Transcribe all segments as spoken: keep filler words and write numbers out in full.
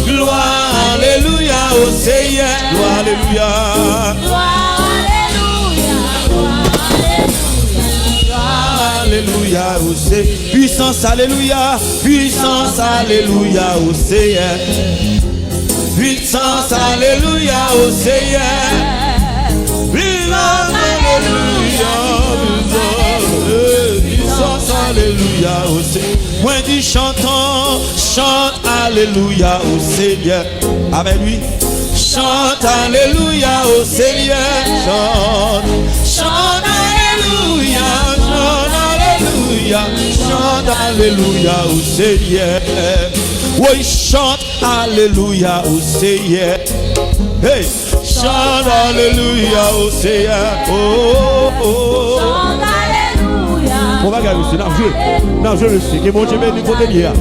Glwa, alelouya, o Seyè. Glwa, alelouya. Glwa, alelouya. Glwa, alelouya. Glwa, alelouya, o Seyè. Pwisans, alelouya. Pwisans, alelouya, o Seyè. Pwisans, alelouya, o Seyè. Pwisans, alelouya. Pwisans, eh, pwisans, alelouya, o Seyè. Mwen di chantan, chant alelouya o Senyè. Amèn, wi. Chant alelouya o Senyè. Chant, chant alelouya, chant alelouya, chant alelouya o Senyè. Woy, chant alelouya o Senyè. Hey! Chant alelouya o Seyè. Oh, oh, oh. Bon bagay, mesye, n ap jwe. N ap jwe, mesye. Ke Bondye beni kote n ye a.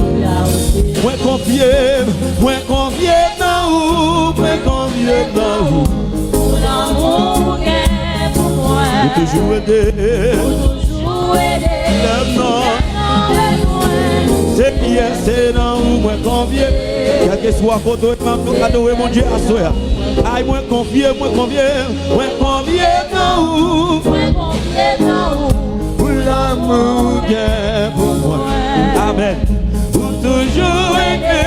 Mwen konfye m, mwen konfye m nan ou, mwen konfye m nan ou. Pou lanmou ou gen pou mwen. Ou toujou ede. Lèv nan. Senyè, se nan ou mwen konfye. Kèlkeswa kote w ye, m ap adore Bondye aswè a. Ay, mwen konfye, mwen konfye, mwen konfye nan ou. Mwen konfye nan ou. Pou lanmou ou gen pou mwen. Amèn. Ou toujou ede.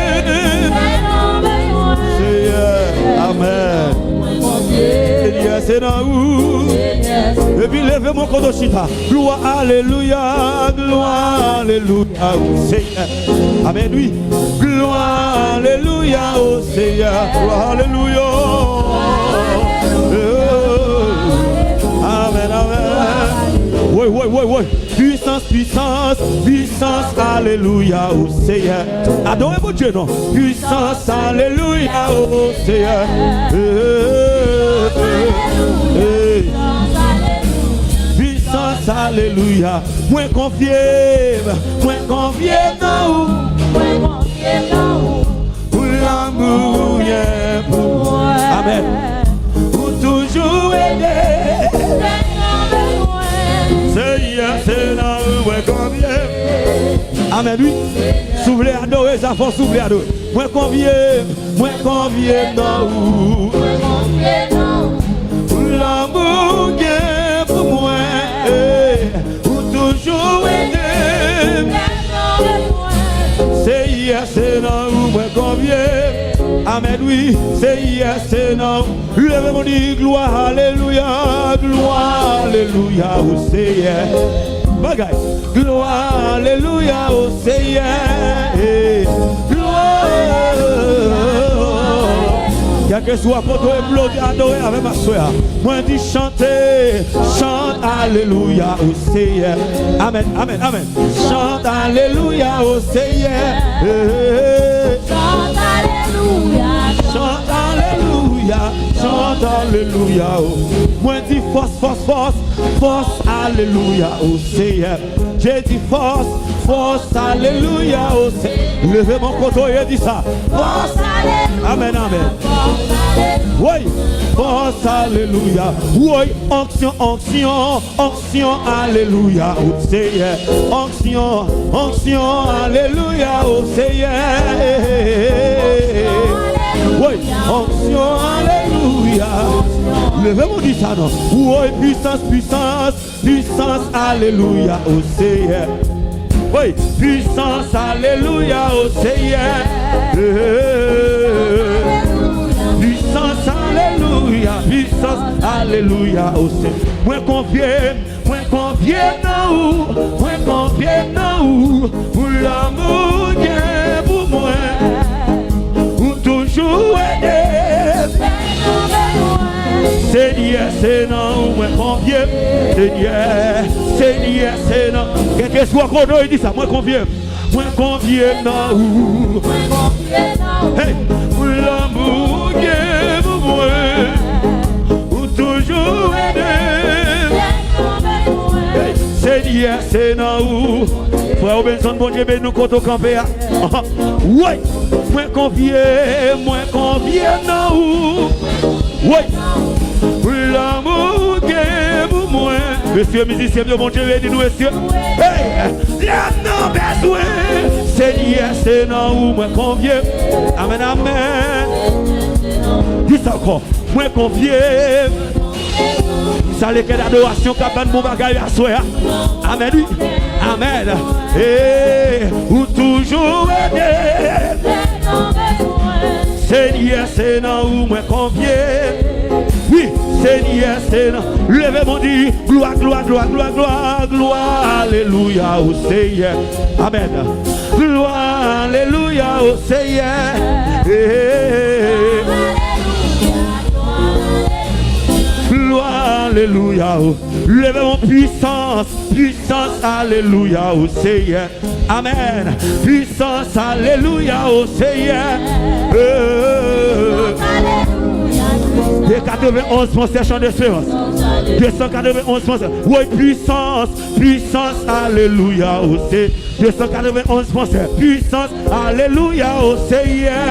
Senyè, amèn. Senyè, se nan ou. Epi leve men w kote w chita. Glwa, alelouya, glwa, alelouya, o Seyè. Amèn, wi. Glwa, alelouya, o Seyè. Glwa, alelouya. Eh, amèn, amèn. Woy, woy, woy, woy. Pwisans, pwisans, pwisans, alelouya, o Seyè. Adore Bondye non. Pwisans, alelouya, o Seyè. Eh, eh, eh. Pwisans, alelouya. Mwen konfye m, mwen konfye m nan ou. Mwen konfye m nan ou. Pou lanmou ou gen pou mwen. Amèn. Ou toujou ede. Senyè, se nan ou mwen konfye m. Amèn, wi. Si w vle adore sa fò, si w vle adore. Mwen konfye m, mwen konfye m nan ou. Mwen konfye m nan ou. Pou lanmou ou gen pou mwen. Eh. Ou toujou ede m. Senyè, se nan ou mwen konfye. Amèn, wi. Senyè, se nan ou. Leve men w di glwa, alelouya, glwa, alelouya, o Seyè. Bagay. Glwa, alelouya, o Seyè. Glwa. Kèlkeswa kote w ye, adore avè m aswè a. Mwen di chante, chante, alelouya, o Seyè. Amèn, amèn, amèn. Chante alelouya o Seyè. Chante alelouya, chante alelouya, chante alelouya o. Mwen di fòs, fòs, fòs, fòs alelouya o Seyè. Je di fòs, fòs alelouya o Seyè. Leve men kote w ye di sa. Fòs alelouya. Amèn, amèn. Fòs alelouya. Woy, fòs alelouya. Woy, onksyon, onksyon. Onksyon, alelouya, o Seyè. Onksyon, onksyon, alelouya, o Seyè. Woy, onksyon, alelouya. Leve men w di sa non. Woy, pwisans, pwisans, pwisans, alelouya, o Seyè. Woy, pwisans, alelouya, o Seyè. Pwisans, alelouya, pwisans, alelouya, o Seyè. Mwen konfye Mwen konfye nan ou, mwen konfye nan ou, pou lanmou w gen pou mwen. Ou toujou ede m. Senyè, se nan ou mwen konfye m. Senyè, Senyè, se nan. Kèlkeswa kote w ye di sa, mwen konfye m. Mwen konfye m nan ou. Mwen konfye m nan ou. Hey, pou lanmou w gen pou mwen. Ou toujou ede m. Hey, Senyè, se nan ou. Frè Robinson, Bondye beni nou kote w kanpe a. Woy! Mwen konfye, mwen konfye m nan ou. Woy! Pou lanmou w gen pou mwen. Mesye mizisyen yo, Bondye beni nou, mesye. Hey! Lè m nan bezwen, Senyè, se nan ou mwen konfye. Amèn, amèn. Di sa ankò. Mwen konfye. Sa lekè dadorasyon k ap ban n bon bagay aswè a. Amèn, wi. Amèn. E ou toujou ede. Senyè, se nan ou mwen konfye. Wi, Senyè, se nan. Leve men w di, glwa, glwa, glwa, glwa, glwa, glwa, alelouya, o Senyè. Amèn. Glwa, alelouya, o Senyè. Eh. Glwa, alelouya, o. Leve men w, pwisans, pwisans, alelouya, o Senyè. Amèn. Pwisans, alelouya, o Senyè. Eh. De katrevenn onz pansè, chan desperans. De san katrevenn onz pansè. Woy, pwisans, pwisans, alelouya, o Senyè. De san katrevenn onz pansè. Pwisans, alelouya, o Senyè.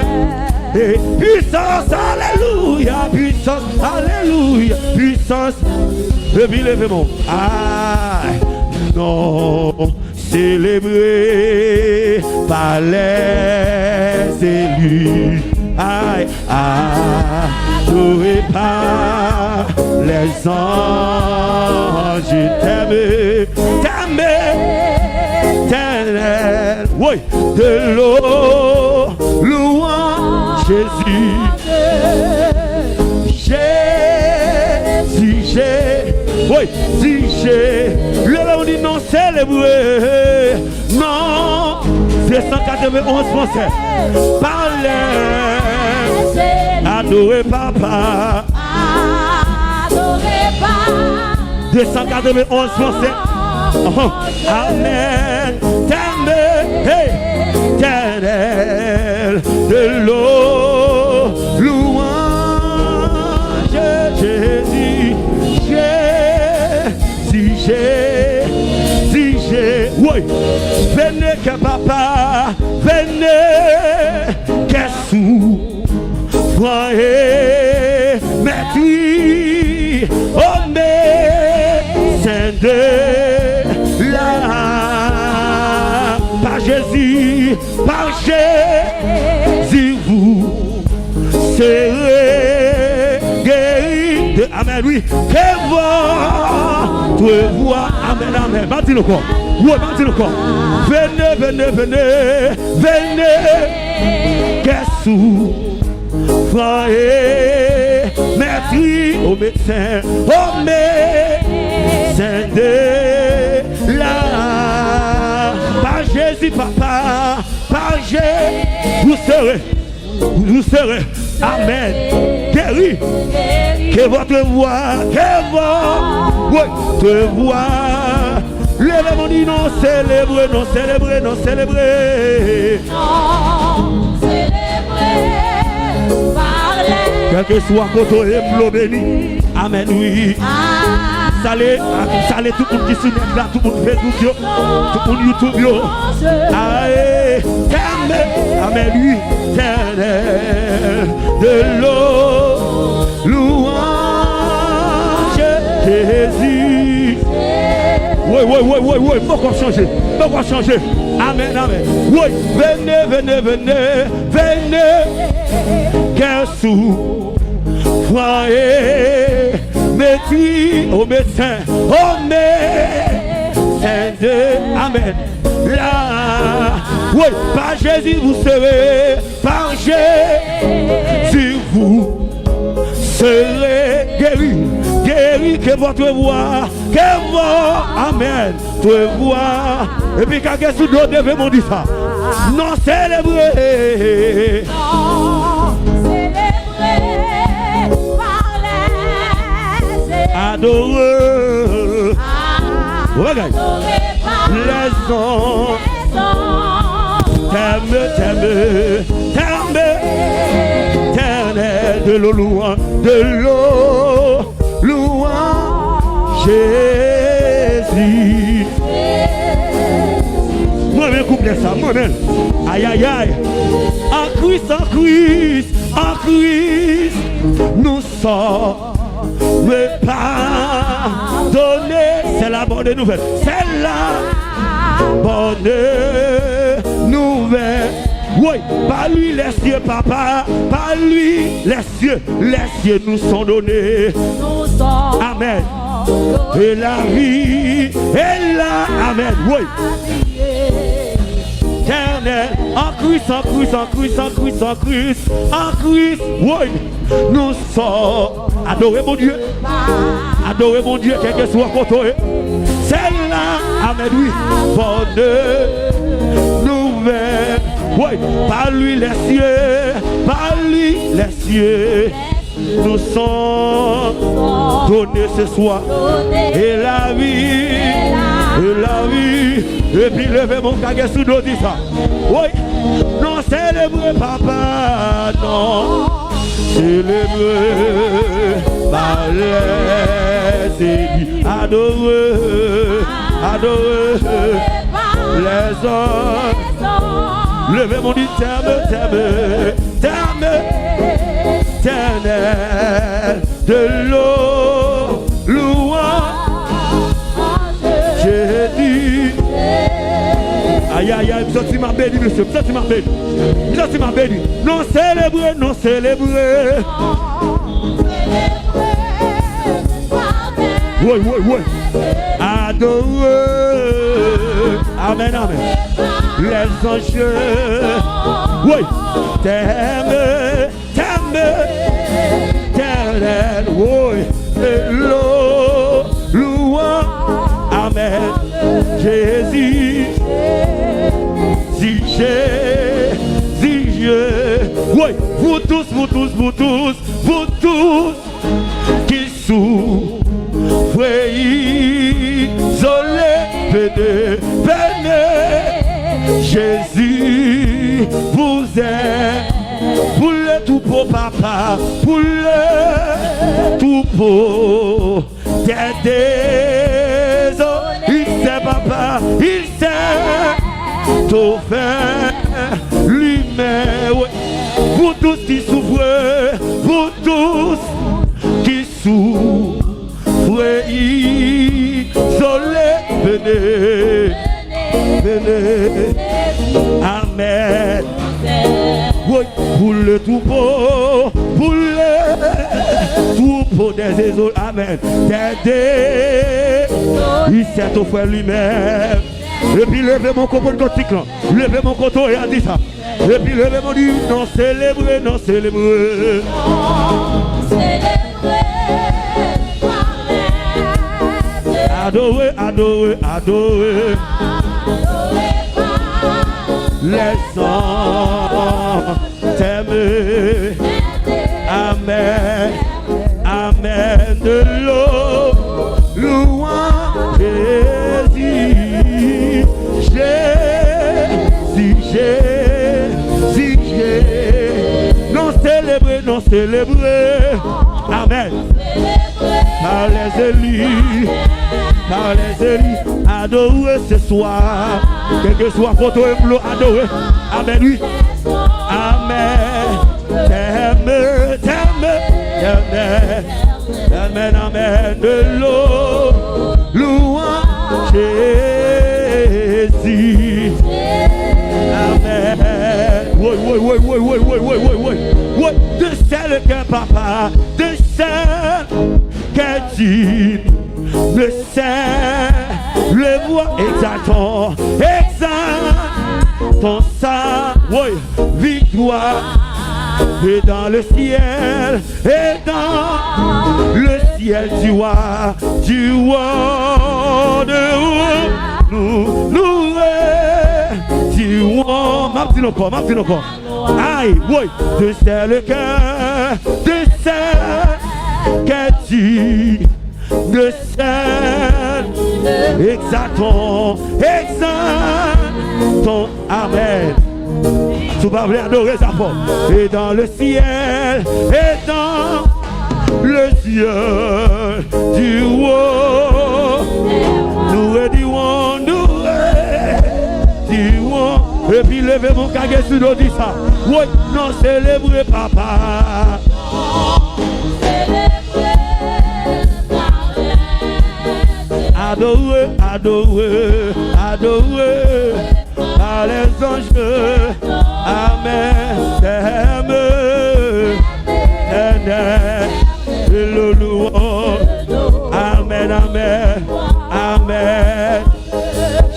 Eh, pwisans, alelouya, pwisans, alelouya, pwisans. Epi leve men w. Ay, non. Selebre pa lèzeli, ay, adore pa lèzanj, tèm, tèm, Etènèl, woy, de lo, louanj, Jezi, Jezi, Je, woy, di Je, leve w di non, selebre. Non, de san katrevenn onz pansè. Palè, adore papa. Adore papa. De san katrevenn onz pansè. Amèn. Tèm, hey, Etènèl, de lo, louanj, Jezi, Je. Di Je, di Je, woy. Vene kè papa, vene kè sou, fran e mètri, o me sen de la, pa Jezi, pa Jezi, vou sere, geri de, amèn, wi. Ke votre voix, amèn, amèn. M ap di l ankò. Wi, m ap di l ankò. Vene, vene, vene, vene. Kè sou, fran e mètri, o medsen, o medsen de la. Pa Jezi, papa, pa Jezi, vou sere. Vous serez. Amèn. Guéri. Que votre voix, que votre voix. Leve men w, di non, selebre, non, selebre, non, selebre. Non, selebre, parle. Kèlkeswa kote w ye, m lo beni. Amèn, wi. Salye, salye tout moun ki sou nèt la, tout moun Facebook yo. Tout moun YouTube yo. Aye, tèm, amèn, wi, Etènèl, de lo, louanj, Jezi. Woy, woy, woy, woy, woy, poko chanje, poko chanje. Amèn, amèn. Woy, vene, vene, vene, vene, kè sou, fran e mètri, o medsen, o medsen de, amèn. La, woy, pa Jezi, vous serez, pa Jezi, vous serez guéri, guéri, que votre voix, que vo-, amèn, votre voix. Epi kake sou do, leve men w, di sa. Non, selebre. Non, selebre. Adore. Bagay. Lèzon. Tèm, tèm, tèm. Etènèl, de lo, louanj, de lo, louanj, Jezi. Mwen renmen kouplè sa, mwen renmen. Ayayay. An Kris, an Kris, an Kris, nou sove, padone. C'est la bonne nouvelle. C'est la bonne nouvelle. Woy, par lui les cieux, papa, par lui les cieux, les cieux nous sont donnés. Amen. Et la vie, et la, amen. Woy. Éternel, en Christ, en Christ, en Christ, en Christ, en Christ, en Christ. Woy. Nou sò. Adore Bondye. Adore Bondye, kèlkeswa kote w ye. Sèl la, amen, wi. Bonne nouvelle. Woy, par lui les cieux, par lui les cieux nous sont donnés ce soir. Et la vie, et la vie. Epi leve men w kage sou do, di sa. Woy, non selebre papa, non. Selebre pa lèzeli. Adore, adore lèzòm. Leve men w, di tèm, tèm, tèm, Éternel de lou, louanj. Jezi. Ay, ay, ay, m santi m ap beni, mesye. M santi m ap beni. M santi m ap beni. Non selebre, non selebre. Woy, woy, woy. Adore. Amen, amen. Les anges. Woy. T'aimes. Tèm, Éternel, woy, e lou, louanj, amen. Jezi, Jezi, Jezi, woy, vous tous, vous tous, vous tous, vous tous qui souffrez, isolés, venez, venez, Jésus vous aime. Pour le troupeau, papa, pour le troupeau des désolés, il s'est, papa, il s'est offert lui-même. Pour tous qui souffrent, pour tous qui souffrent, isolés, venez, venez. Amen. Woy, pour le troupeau, pour le troupeau des désolés. Amen. Des désolés. Il s'est offert lui-même. Epi leve men w, konprann kantik lan. Leve men w kote w ye a, di sa. Epi leve men w, di, non selebre, non selebre. Adore, adore, adore. Les anges t'aiment. Amen. Amen. De lou, louanj Jezi. Jezi, Jezi, Jezi. Non selebre, non selebre. Amen. Par les élus, par les élus, adore ce soir. Kèlkeswa kote w ye, pou nou adore. Amen, wi. Amen. Tèm, tèm, tèm. Amen, amen. De lou, louanj Jezi. Amen. Woy, woy, woy. Woy, d'un seul cœur, papa, d'un seul cœur, d'une seule voix, exaltons, exaltons sa, woy, victoire, et dans le ciel, et dans le ciel, du roi, du roi, de roi, nous, nous, du roi. M ap di l ankò, m ap di l ankò. Ay, woy, d'un seul cœur, d'un seul cœur, d'une seule, exaltons, exaltons. Amen. Si w pa vle adore, sa fò. Et dans le ciel, et dans le ciel, du roi, nou redi, nou redi. Epi leve men w kage sou do, di sa. Woy, non selebre papa. Adore, adore, adore. Par les anges, amen, t'aimes, Seigneur, le louange, amen, amen, amen.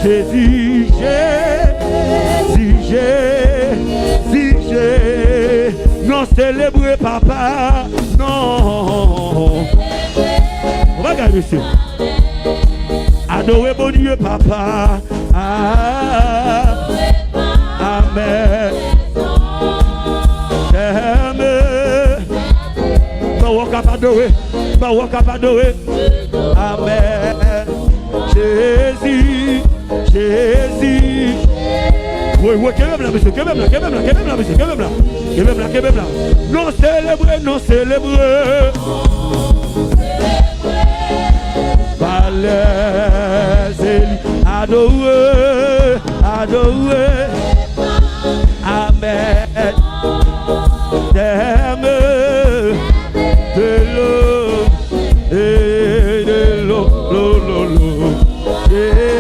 Jezi, Jezi, Jezi, Jezi, nou selebre papa, non. Ou pa gade, mesye. Adore Bondye papa. Ah, amen. Amen. Ba w kap adore. Ba w kap adore. Amen. Jezi, Jezi. Woy, woy, kenbe m la, mesye, kenbe m la, kenbe m la, kenbe m la, mesye, kenbe m la. Kenbe m la, kenbe m la. Nou selebre, nou selebre. Ba lèzeli, adore, adore. Amen. T'aimes, de l'eau, et de l'eau, l'eau, l'eau, l'eau. Yeah.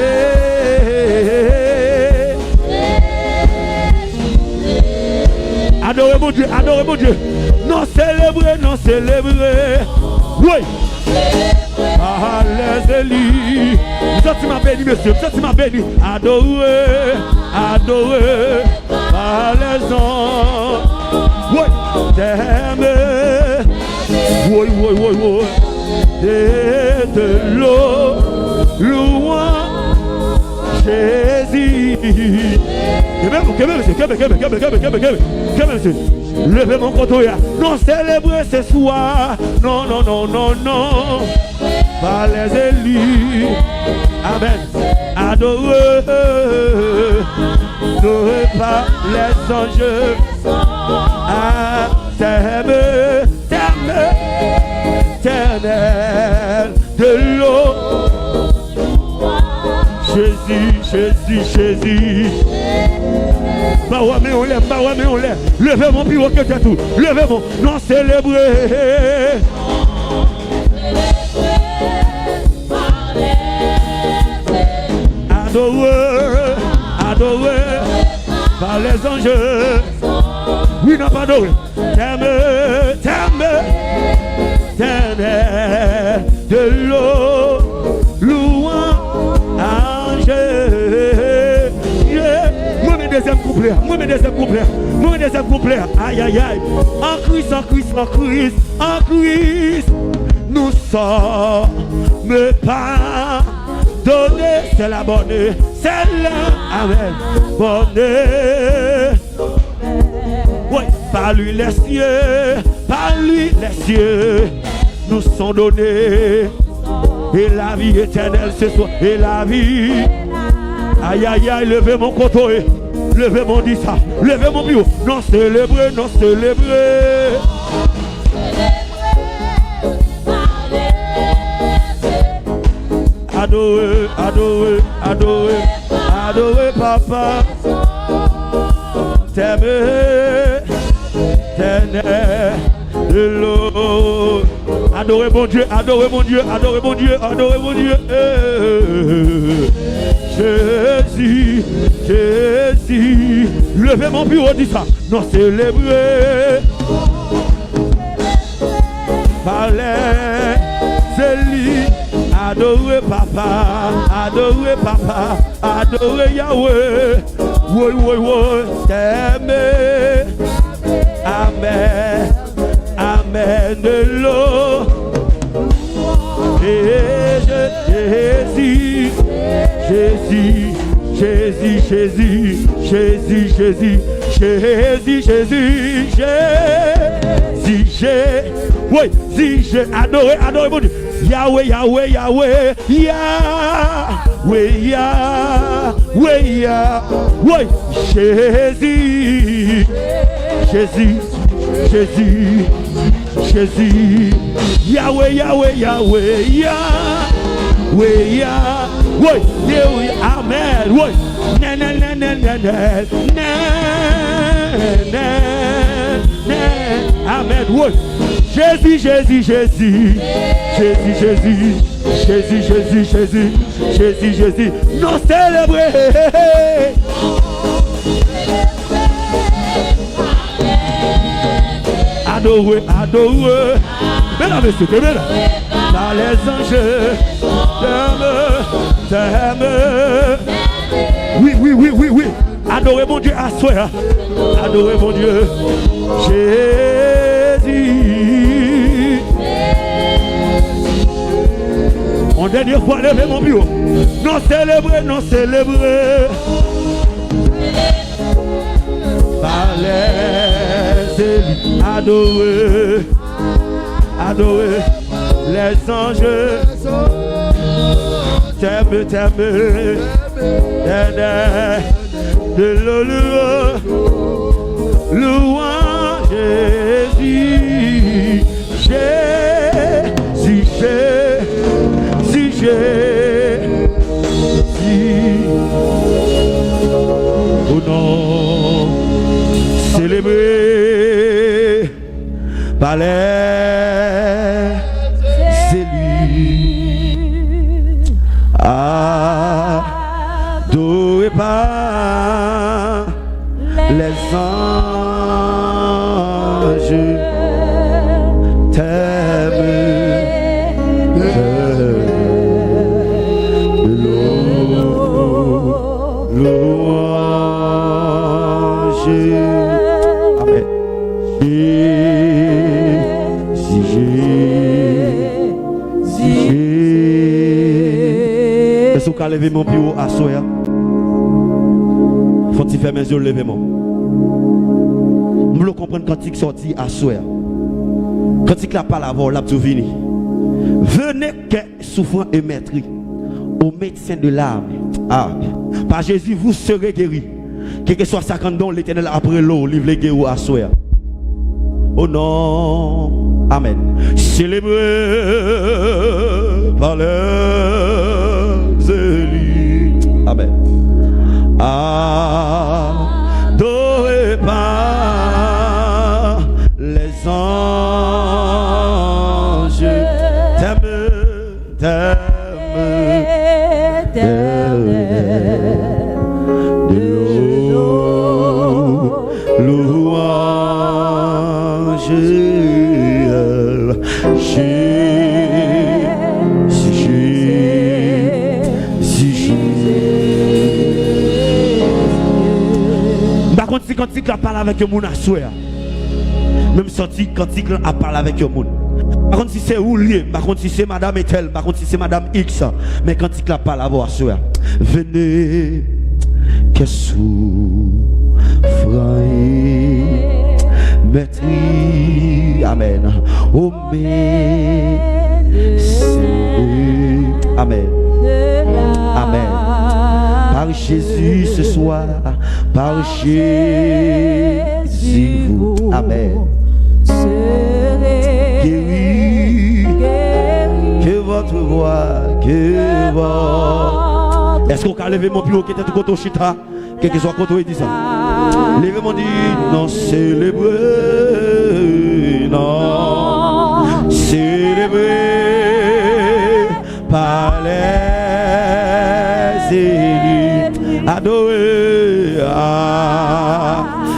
Adore Bondye, adore Bondye. Nou selebre, nou selebre. Woy. Alèz Eli. M santi m ap beni, mesye. M santi m ap beni. Adore, adore. Alèz an. Woy. T'aimes. Woy, woy, woy, woy. De, de lo. Louange. Jezi. Kenbe, kenbe, mesye. Kenbe, kenbe, kenbe, mesye. Leve men w kote w ye a. Nou selebre se swa. Non, non, non, non, non. Par les élus. Amen. Adore. Adore par les anges. Ah, t'aimes, t'aimes, Éternel de l'eau. Jezi, Jezi, Jezi. M pa wè men anlè, m pa wè men anlè. Leve men w pi wo ke tèt ou. Leve men w. Nou selebre. Adore, adore. Par les anges. Wi, n ap adore. T'aimes, t'aimes, Éternel de l'eau, louange. Mwen men dezyèm kouplè, mwen men dezyèm kouplè, mwen men dezyèm kouplè. Ayayay. An Kris, an Kris, an Kris, an Kris, nous sommes pardonnés. C'est la bonne, c'est la, amen, bonne. Oui, par lui les cieux, par lui les cieux nous sont donnés. Et la vie éternelle ce soir, et la vie. Ayayay, leve men w kote w ye. Leve men w, di sa. Leve men w pi wo. Nou selebre, nou selebre. Adore, adore, adore, adore papa. T'aimes, Éternel de l'eau. Adore Bondye, adore Bondye, adore Bondye, adore Bondye. Eh, Jezi, Jezi. Leve men w pi wo, di sa. Nou selebre. Par les élus, adore papa, adore papa, adore Yahweh. Woy, woy, woy, t'aimes. Amen, amen, de l'eau. Et je, Jésus, Jésus, Jésus, Jésus, Jésus, Jésus, Jésus, Jésus, Jésus. Woy, Jésus, adore, adore Bondye. Yahweh, Yahweh, Yahweh, Yahweh, Yahweh, Yahweh. Woy, Jésus, Jésus, Jésus, Jésus. Yahweh, Yahweh, Yahweh, Yahweh, Yah-, woy, Yahweh, amen, woy. Nan, nan, nan. Amen, woy. Jésus, Jésus, Jésus. Jésus, Jésus. Jésus, Jésus, Jésus. Jezi, Jezi, nou selebre. Adore, adore. Mesdames, messieurs, kenbe la. Dans les anges, t'aimes, t'aimes. Wi, wi, wi, wi, wi. Adore Bondye aswè a. Adore Bondye. Jezi. Yon dènye fwa, leve men pi wo. Nou selebre, nou selebre. Par les élus. Adore. Adore. Les anges t'aiment, t'aiment, t'aiment, de louange, louange, Jésus, Jésus, Jésus, Jésus, au nom célébré. Par les élus, adoré par les anges, t'aimes, t'aimes, louange. Amen. Jezi, Jezi. Èske w ka leve men w pi wo aswè a? Fò w ti fèmen zye w, leve men w. M vle w konprann kantik sa w di aswè a. Kantik la pale avè w, l ap di w vini. Venez, cœur souffrant et meurtri, au médecin de l'âme. Ah, par Jésus, vous serez guéris. Kèlkeswa sa k anndan w, Letènèl ap rele w, li vle geri w aswè a. O non. Amen. Célébré par les élus. Amen. Adoré par les anges. T'aimes, t'aimes, t'aimes, de lou-, louange, Jésus, Jésus. M pa konn si kantik la pale avèk yon moun aswè a. Men m santi kantik lan ap pale avèk yon moun. M pa konn si se ou l ye, m pa konn si se madanm entèl, m pa konn si se madanm X, men kantik la ap pale avè w aswè a. Venez, cœur souffrant et meurtri. Amen. Au médecin. Amen. Amen. Par Jésus ce soir, par Jésus, vous. Amen. Guéri, que votre voix, que votre... Èske w ka leve men w pi wo ke tèt ou kote w chita? Kèlkeswa kote w ye, di sa. Leve men w, di, non, selebre, non, selebre. Par les élus, adoré,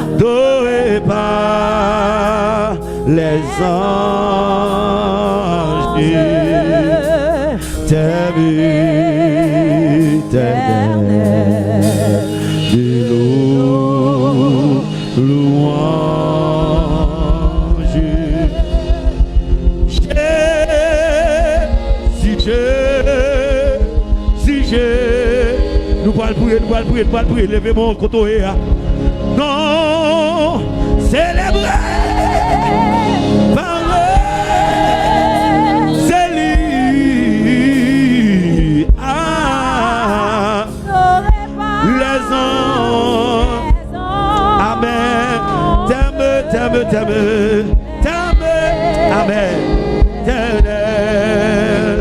adoré par les anges, t'aimes, t'aimes, de lou-, louange. Jezi, Jezi, Jezi. Nou pral priye, nou pral priye, nou pral priye. Leve men w kote w ye a. Non, selebre. Pale, selebre. Ah. Les anges. Amen. T'aimes, t'aimes, t'aimes, t'aimes. Amen. Éternel,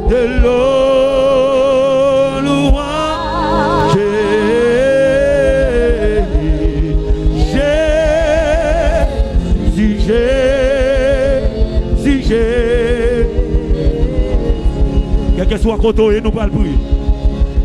de lou-, louange. Jésus, Jésus, Jésus. Kèlkeswa kote w ye, nou pral priye.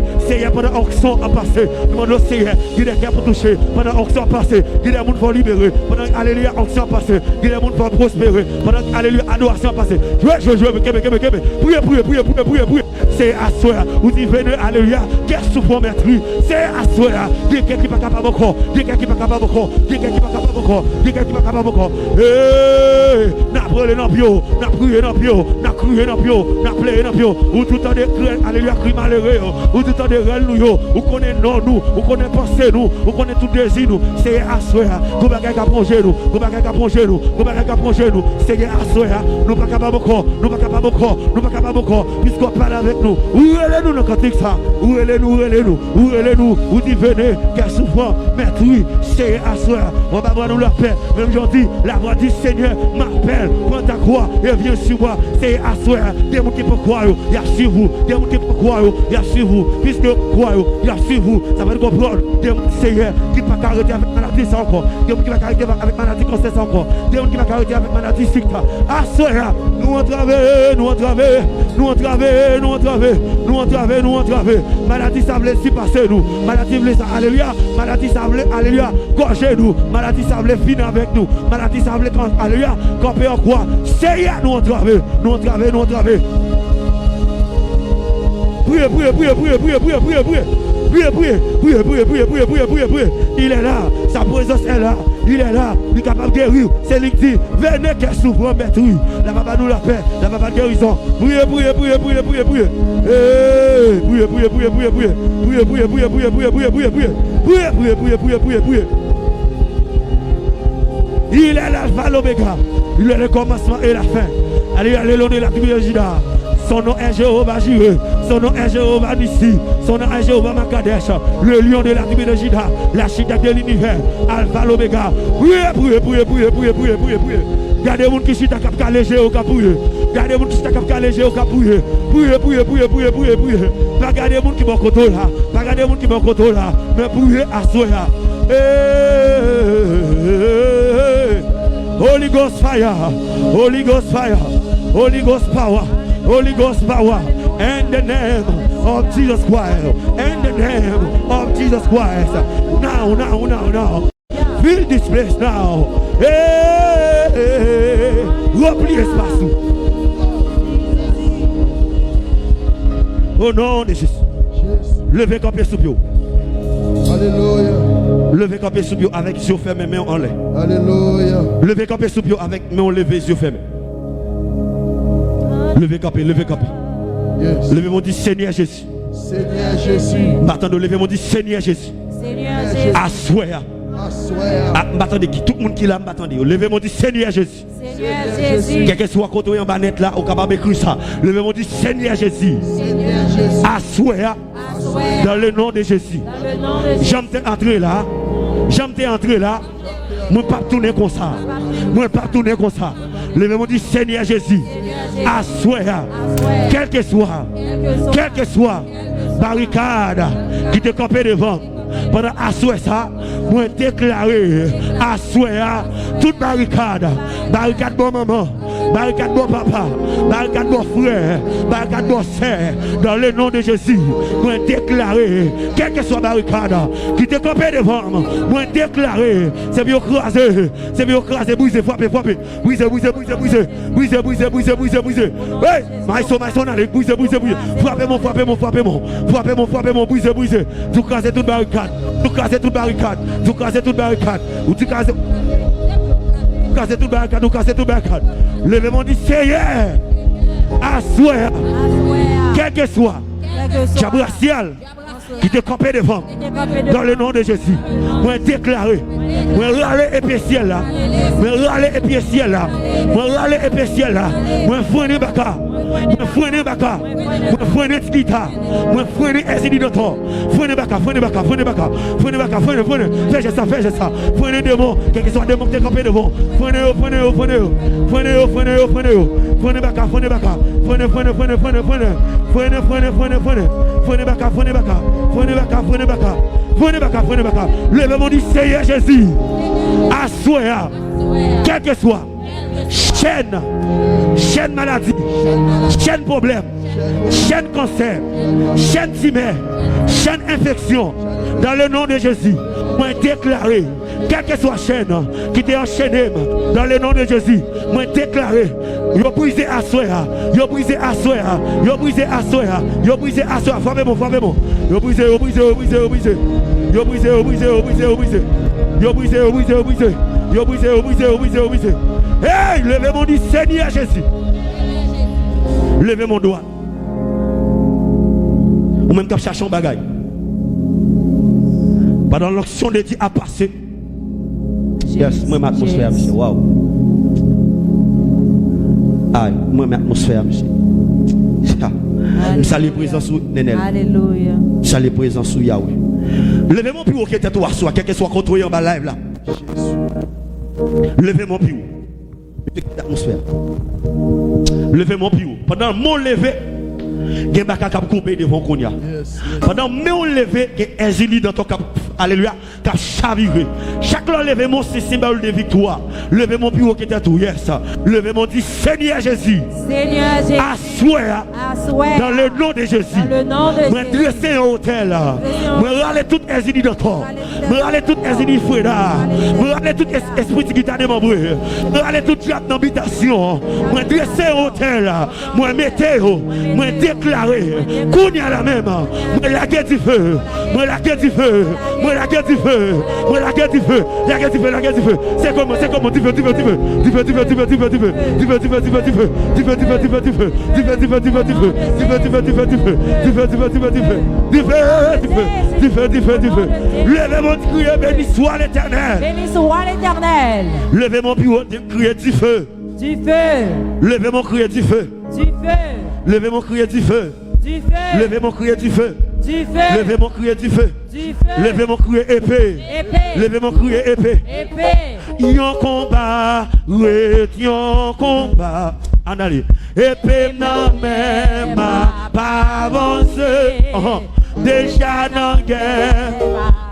pase. Seyè, pandan onksyon ap pase, nou mande w, Seyè, gen de kè pou touche. Pandan onksyon ap pase, gen de moun fò libere. Pandan, alelouya, onksyon ap pase, gen de moun fò pwospere. Pandan, alelouya, adorasyon ap pase. Jwe, jwe, jwe, kenbe, kenbe, kenbe. Priye, priye, priye, priye, priye, priye. Seyè, aswè a, ou di vene, alelouya, kè soufran mètri. Seyè, aswè a, gen kè ki pa kapab ankò, gen kè ki pa kapab ankò, gen kè ki pa kapab ankò, gen kè ki pa kapab ankò. Hey, n ap rele nan pye w, n ap kriye nan pye w, n ap kriye nan pye w, n ap plede nan pye w. Ou tou tande kri, alelouya, kri malere yo, ou tou tande rèl nou yo, ou konnen non nou, ou konnen panse nou, ou konnen tout dezi nou. Seyè, aswè a, gon bagay k ap wonje nou, gon bagay k ap wonje nou, gon bagay k ap wonje nou. Seyè, aswè a, nou pa kapab ankò, nou pa kapab ankò, nou pa kapab ankò, piske w ap pale avèk nou. Ou rele nou nan kantik sa, ou rele nou, ou rele nou, ou rele nou, ou di vene, kè soufran, mètri. Seyè, aswè a, w ap ba nou lapè, menm jan w di, la voix du Seigneur m'appelle, prends ta croix et viens sur moi. Seyè, aswè a, de moun ki poko kwè yo, y ap swiv ou. De moun ki poko kwè yo, y ap swiv ou. Piske yo kwè yo, y ap swiv ou. Sa fè nou konprann. De moun, Seyè, ki pa ka rete avèk maladi sa ankò. De moun ki pa ka rete avèk maladi kansè sa ankò. De moun ki pa ka rete avèk maladi sik la. Aswè a, nou antrave, nou antrave, nou antrave, nou antrave, nou antrave, nou antrave. Maladi sa vle sipase nou. Maladi vle sa, alelouya. Maladi sa vle, alelouya, gòje nou. Maladi sa vle fini avèk nou. Maladi sa vle, alelouya, kanpe an kwa. Seyè, nou antrave, nou antrave, nou antrave. Priye, priye, priye, priye, priye, priye, priye, priye. Priye, priye, priye, priye, priye, priye, priye, priye, priye. Il est là. Sa prezans est là. Il est là. Li kapab geri w. Se li k di, venez, cœur souffrant, mèt wi. L ap ba nou lapè. L ap ba nou gerizon. Priye, priye, priye, priye, priye, priye. Hey, priye, priye, priye, priye, priye. Priye, priye, priye, priye, priye, priye, priye, priye. Priye, priye, priye, priye, priye, priye. Il est l'alpha, l'oméga. Il est le commencement et la fin. Allez, allez, le lion de la tribu de Juda. Son nom est Jéhovah Jireh. Son nom est Jéhovah Nissi. Son nom est Jéhovah Makadesh. Le lion de la tribu de Juda. L'architecte de l'univers. Alpha, l'oméga. Priye, priye, priye, priye, priye, priye, priye, priye. Gade moun ki chita k ap kale je yo k ap priye. Gade moun ki chita k ap kale je yo k ap priye. Priye, priye, priye, priye, priye, priye. Pa gade moun ki bò kote w la. Pa gade moun ki bò kote w la. Men priye aswè a. Hey, Holy Ghost fire. Holy Ghost fire. Holy Ghost power. Holy Ghost power. In the name of Jesus Christ. In the name of Jesus Christ. Now, now, now, now. Fill this place now. Hey, hey, hey. Ranpli espas ou. O non de Jezi. Leve kanpe sou pye w. Alelouya. Leve kanpe sou pye w avèk zye w fèmen, men w anlè. Alelouya. Leve kanpe sou pye w avèk men w leve, zye w fèmen. Leve kanpe, leve kanpe. Yes. Leve men w, di, Senyè Jezi. Senyè Jezi. M pa tande w, leve men w, di, Senyè Jezi. Senyè Jezi. Aswè a. Aswè a. A, m pa tande ki, tout moun ki la, m pa tande yo. Leve men w, di, Senyè Jezi. Senyè Jezi. Kèlkeswa kote w ye anba nèt la, ou kapab ekri sa. Leve men w, di, Senyè Jezi. Senyè Jezi. Aswè a. Aswè a. Dans le nom de Jésus. Dans le nom de Jésus. Jan m te antre la, jan m te antre la, mwen p ap tounen konsa. Mwen p ap tounen konsa. Leve men w, di, Senyè Jezi. Senyè Jezi. Aswè a. Aswè a. Kèlkeswa. Kèlkeswa. Kèlkeswa. Barikad ki te kanpe devan m. Pandan aswè sa, mwen deklare aswè a, tout barikad, barikad bò manman, barikad bò papa, barikad bò frè, barikad bò sè, dans le nom de Jésus, mwen deklare, kèlkeswa barikad ki te kanpe devan m, mwen deklare, se pou yo kraze, se pou yo kraze, brize, frape, frape. Brize, brize, brize, brize. Brize, brize, brize, brize, brize. Hey! Maestro, maestro, n ale. Brize, brize, brize. Frape mwen, frape mwen, frape mwen. Frape mwen, frape mwen. Brize, brize. Di w kraze tout barikad. Di w kraze tout barikad. Di w kraze tout barikad. Ou di kraze. Kraze tout barikad, ou kraze tout barikad. Leve men w, di, Seyè, aswè a, kèlkeswa dyab rasyal ki te kanpe devan m, dans le nom de Jésus, mwen deklare, mwen rale epe syèl la, mwen rale epe syèl la, mwen rale epe syèl la, mwen frennen baka, mwen frennen baka, mwen frennen tikita, mwen frennen èzili dantò, frennen baka, frennen baka, frennen baka, frennen baka, frennen, frennen, fè jès sa, fè jès sa, frennen demon, kèlkeswa demon ki te kanpe devan w, frennen yo, frennen yo, frennen yo, frennen yo, frennen yo, frennen yo, frennen baka, frennen baka, frennen, frennen, frennen, frennen, frennen, frennen, frennen, frennen, frennen, frennen baka, frennen baka, frennen baka, frennen baka, frennen baka, frennen baka. Leve men w, di, Seyè Jezi, aswè a, kèlkeswa chèn, chèn maladi, chèn pwoblèm, chèn kansè, chèn timè, chèn enfeksyon, dans le nom de Jésus, mwen deklare, kèlkeswa chèn ki te anchene m, dans le nom de Jésus, mwen deklare, yo brize aswè a, yo brize aswè a, yo brize aswè a, yo brize aswè a. Frape mwen, frape mwen. Yo brize, yo brize, yo brize, yo brize. Yo brize, yo brize, yo brize, yo brize. Yo brize, yo brize, yo brize. Yo brize, yo brize, yo brize, yo brize. Hey, leve men w, di, Senyè Jezi. Leve men w dwat. Ou menm k ap chache yon bagay. Pandan l'onction de Dieu a pase. Yes, mwen renmen atmosfè a, mesye. Waw. Ay, mwen renmen atmosfè a, mesye. M salye prezans ou, Nenel. Alelouya. M salye prezans ou, Yahweh. Leve men w pi wo ke tèt ou aswè a, kèlkeswa kote w ye anba live la. Leve men w pi wo. Mesye, kite atmosfè a. Leve men w pi wo. Pandan men w leve, gen baka k ap koube devan w kounye a. Pandan men w leve, gen èzili dantò k ap Alelouya. K ap chavire. Chak lè w leve men w, se senbòl de viktwa. Leve men w pi wo ke tèt ou. Yes. Leve men w, di, Senyè Jezi, Senyè Jezi, aswè a, aswè a, dans le nom de Jésus, dans le nom de Jésus, mwen drese yon otèl. Drese yon otèl. Mwen rale tout Èzini Dantò. Mwen rale tout Èzini Freda. Mwen rale tout es-, espri ti ki ta demanbre. Mwen rale tout dyab nan bitasyon. Mwen drese yon otèl. Mwen mete yo. Mwen deklare. Kounye a la menm. Mwen lage dife. Mwen lage dife. Mwen lage dife. Mwen lage dife. Lage dife, lage dife. Se kòman, se kòman, dife, dife, dife. Dife, dife, dife, dife, dife. Dife, dife, dife, dife. Dife, dife, dife, dife. Dife, dife, dife, dife. Dife, dife, dife, dife. Dife, dife, dife, dife. Dife, dife. Dife, dife, dife. Leve men w, di, kriye, Béni soit l'Éternel. Béni soit l'Éternel. Leve men w pi wo, di, kriye, Dife. Dife. Leve men w, kriye, Dife. Dife. Leve men w, kriye, Dife. Dife. Leve men w, kriye, Dife. Dife. Leve men w, kriye, Dife. Dife. Leve men w, kriye, Epe. Epe. Leve men w, kriye, Epe. Epe. Yon konba ret yon konba. Ann ale. Epe m nan men m, m ap avanse. Anhan. Deja nan gè.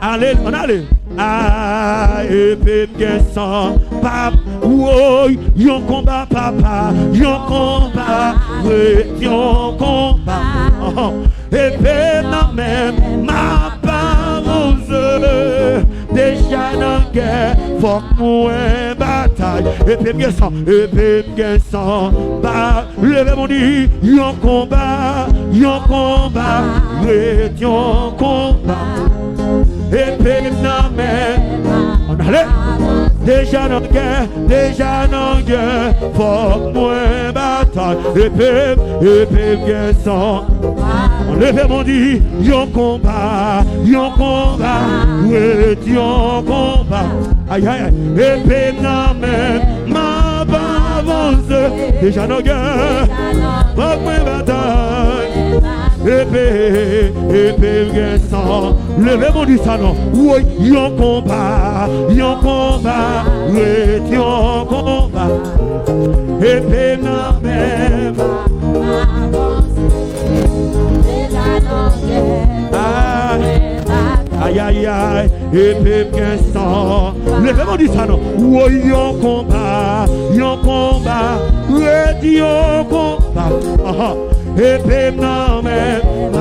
Ale, ann ale. A, epe m gen san, pap, woy, yon konba, papa, yon konba, ret yon konba. Anhan. Epe m nan men m, m ap avanse. Deja nan gè, fòk mwen batay. Epe m gen san, epe m gen san, pa, leve men w, di, yon konba, yon konba, ret yon konba. Epe m nan men. Ann ale. Deja nan gè, deja nan gè, fòk mwen batay. Epe m, epe m gen san. Leve men w, di, yon konba, yon konba, ret yon konba. Ay, ay, ay. Epe m nan men m, m ap avanse. Deja nan gè, fòk mwen batay. Epe, epe m gen san. Leve men w, di sa non. Woy, yon konba, yon konba, ret yon konba. Epe m nan men m. Ah, ay, ay, ay, epe m gen san. Leve men w, di sa non. Woy, yon konba, yon konba, ret yon konba. Anhan. Epe m nan men m,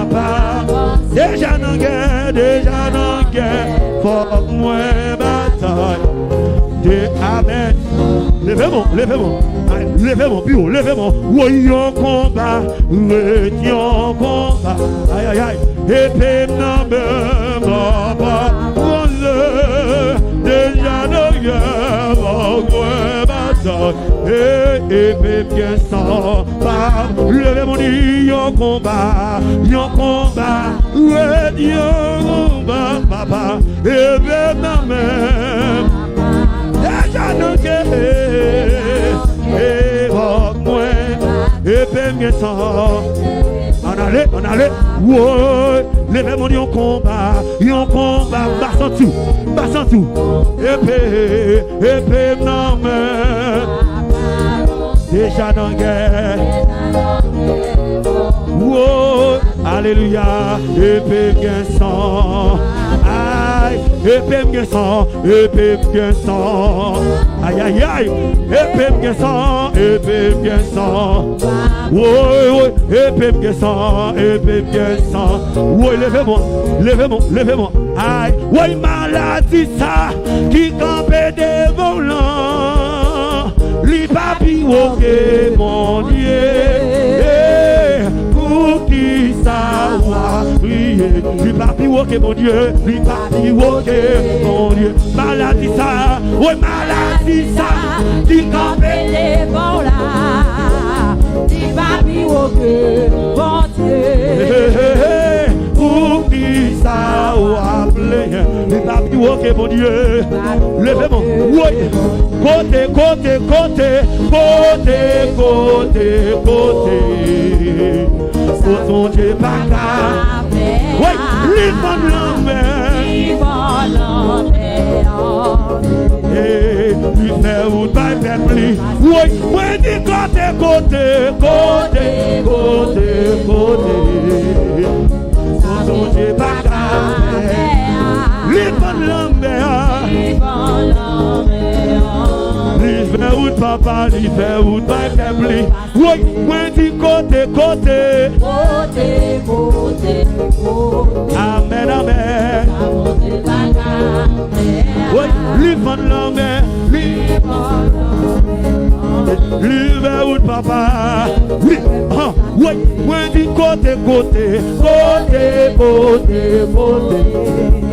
papa. Deja nan gè, deja nan gè, fòk mwen batay. De, amèn. Leve men w, leve men w. Ay, leve men w, pi wo, leve men w. Woy, yon konba, ret yon konba. Ay, ay, ay. Epe m nan men m, papa. Bronze, deja nan gè, fòk mwen batay. E, epe m gen san, pa, leve men w, di, yon konba, yon konba, ret yon konba, papa, epe m nan men m. Deja nan gè, e, fòk mwen, epe m gen san. Ann ale, ann ale, woy, leve men w, di, yon konba, yon konba, m pa santi w, m pa santi w. Epe, epe m nan men. Deja nan gè. Wo, alelouya, epe m gen san. Ay, epe m gen san, epe m gen san. Ay, ay, ay, epe m gen san, epe m gen san. Woy, woy, epe m gen san, epe m gen san. Woy, leve men w, leve men w, leve men w. Ay, woy, maladi sa ki kanpe devan w lan, li pa pi wo ke Bondye. Poukisa w ap kriye? Li pa pi wo ke Bondye, li pa pi wo ke Bondye. Maladi sa, woy, maladi sa ki kanpe devan w la, li pa pi wo ke Bondye. Poukisa w ap plenyen? Li pa pi wo ke Bondye. Leve men w, woy. Kote, kote, kote, kote, kote, kote. Kot Bondye pa ka. Woy, li fann lanmè. Li fann lanmè. E li fè wout bay pèp li. Woy, mwen di kote, kote, kote, kote, kote. Sa Bondye pa ka fè. Li vann lanmè a. Li fè wout, papa, li fè wout bay pèp li. Woy, mwen di kote, kote. Kote, kote, kote. Amèn, amèn. Sa Bondye pa ka fè. Woy, li vann lanmè. Li vann lanmè. Li fè wout, papa. Wi, han, woy, mwen di kote, kote. Kote, kote, kote.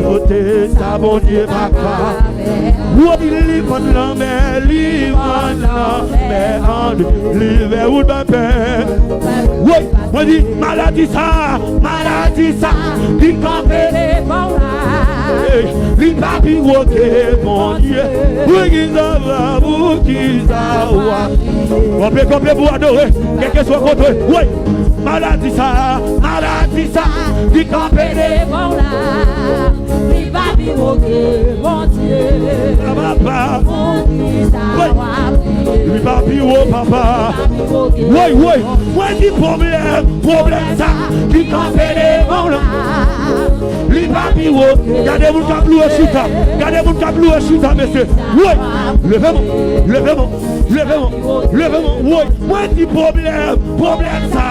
Kote sa Bondye pa ka. Woy, li vann lanmè, li vann lanmè an de. Li fè wout bay pèp. Woy, mwen di, maladi sa, maladi sa, li kanpe devan w la. Ey, li pa pi wo ke Bondye. Poukisa w ap, poukisa w ap. Kanpe, kanpe pou adore, kèlkeswa kote. Woy, maladi sa, maladi sa, li kanpe devan w la. Li pa pi wo ke Bondye. Papa. Poukisa w ap kriye? Li pa pi wo, papa. Li pa pi wo ke Bondye. Woy, woy. Mwen di pwoblèm, pwoblèm sa, li kanpe devan w la. Li pa pi wo. Gade moun k ap louwe chita. Gade moun k ap louwe chita, mesye. Woy. Leve men w, leve men w, leve men w, leve men w. Woy. Mwen di pwoblèm, pwoblèm sa.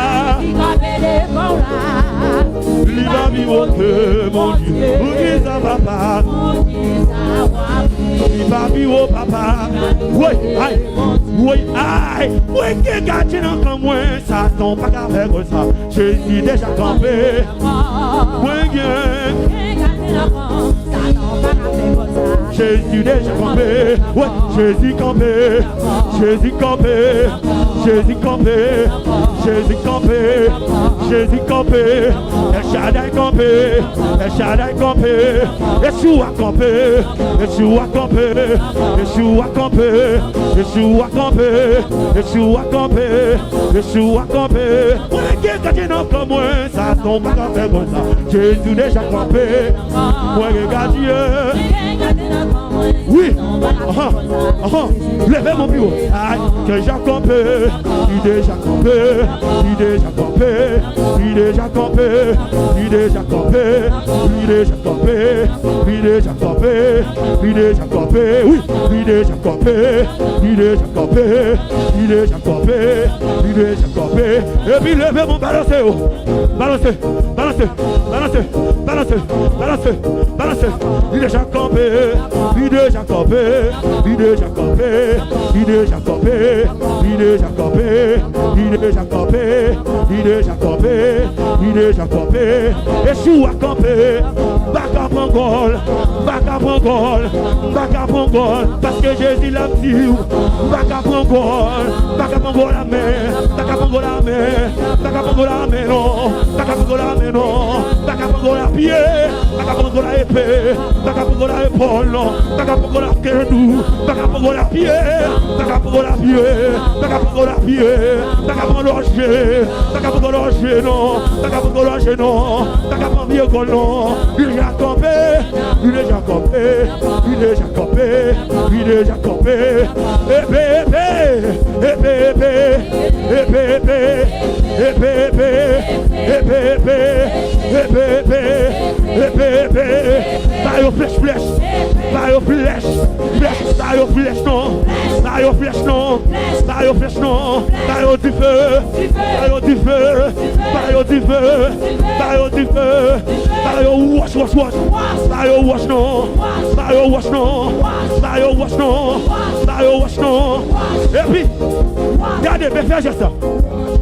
Li pa pi wo ke Bondye. Poukisa papa? Li pa pi wo, papa. Woy, ay, woy, ay. Mwen gen gadyen nan kan mwen, Satan pa ka fè konsa. Jezi deja kanpe. Mwen gen. Jezi deja kanpe. Wi, Jezi kanpe. Jezi kanpe. Jezi kanpe. Jezi kanpe. Jezi kanpe. El Shaddai kanpe. El Shaddai kanpe. Yeshua kanpe. Yeshua kanpe. Yeshua kanpe. Yeshua kanpe. Yeshua kanpe. Yeshua kanpe. Mwen gen gadyen nan kan mwen, Satan pa ka fè konsa. Jezi deja kanpe. Mwen gen gadyen. Wi. Ahan. Ahan. Leve men w pi wo. Ay, deja kanpe. Li deja kanpe. Li deja kanpe. Li deja kanpe. Li deja kanpe. Li deja kanpe. Li deja kanpe. Li deja kanpe. Wi. Li deja kanpe. Li deja kanpe. Li deja kanpe. Li deja kanpe. Epi leve men w, balanse yo. Balanse, balanse, balanse, balanse, balanse, balanse. Li deja kanpe. Li deja kanpe. Li deja kanpe. Li deja kanpe. Li deja kanpe. Li deja kanpe. Li deja kanpe. Li deja kanpe. Yeshua kanpe. M pa ka pran gòl. M pa ka pran gòl. M pa ka pran gòl. Paske Jezi la m di w. M pa ka pran gòl. M pa ka pran gòl amè. M pa ka pran gòl amè. M pa ka pran gòl amè non. M pa ka pran gòl amè non. M pa ka pran gòl a pye. M pa ka pran gòl a epe. M pa ka pran gòl a epòl non. M pa ka pran gòl a kendo. M pa ka pran gòl a pye. M pa ka pran gòl a pye. M pa ka pran gòl a pye. M pa ka pran gòl a je. M pa ka pran gòl a je non. M pa ka pran gòl a je non. M pa ka pran vye gòl non. Li deja kanpe. Li deja kanpe. Li deja kanpe. Li deja kanpe. Epe, epe. Epe, epe. Epe, epe. Epe, epe. Epe, epe. Epe, epe. Epe, epe. Ba yo flèch, flèch. Ba yo flèch. Flèch. Ba yo flèch non. Ba yo flèch non. Ba yo flèch non. Ba yo dife. Ba yo dife. Ba yo dife. Ba yo dife. Ba yo wòch, wòch, wòch. Ba yo wòch non. Ba yo wòch non. Ba yo wòch non. Ba yo wòch non. Epi, gade, men fè jès la.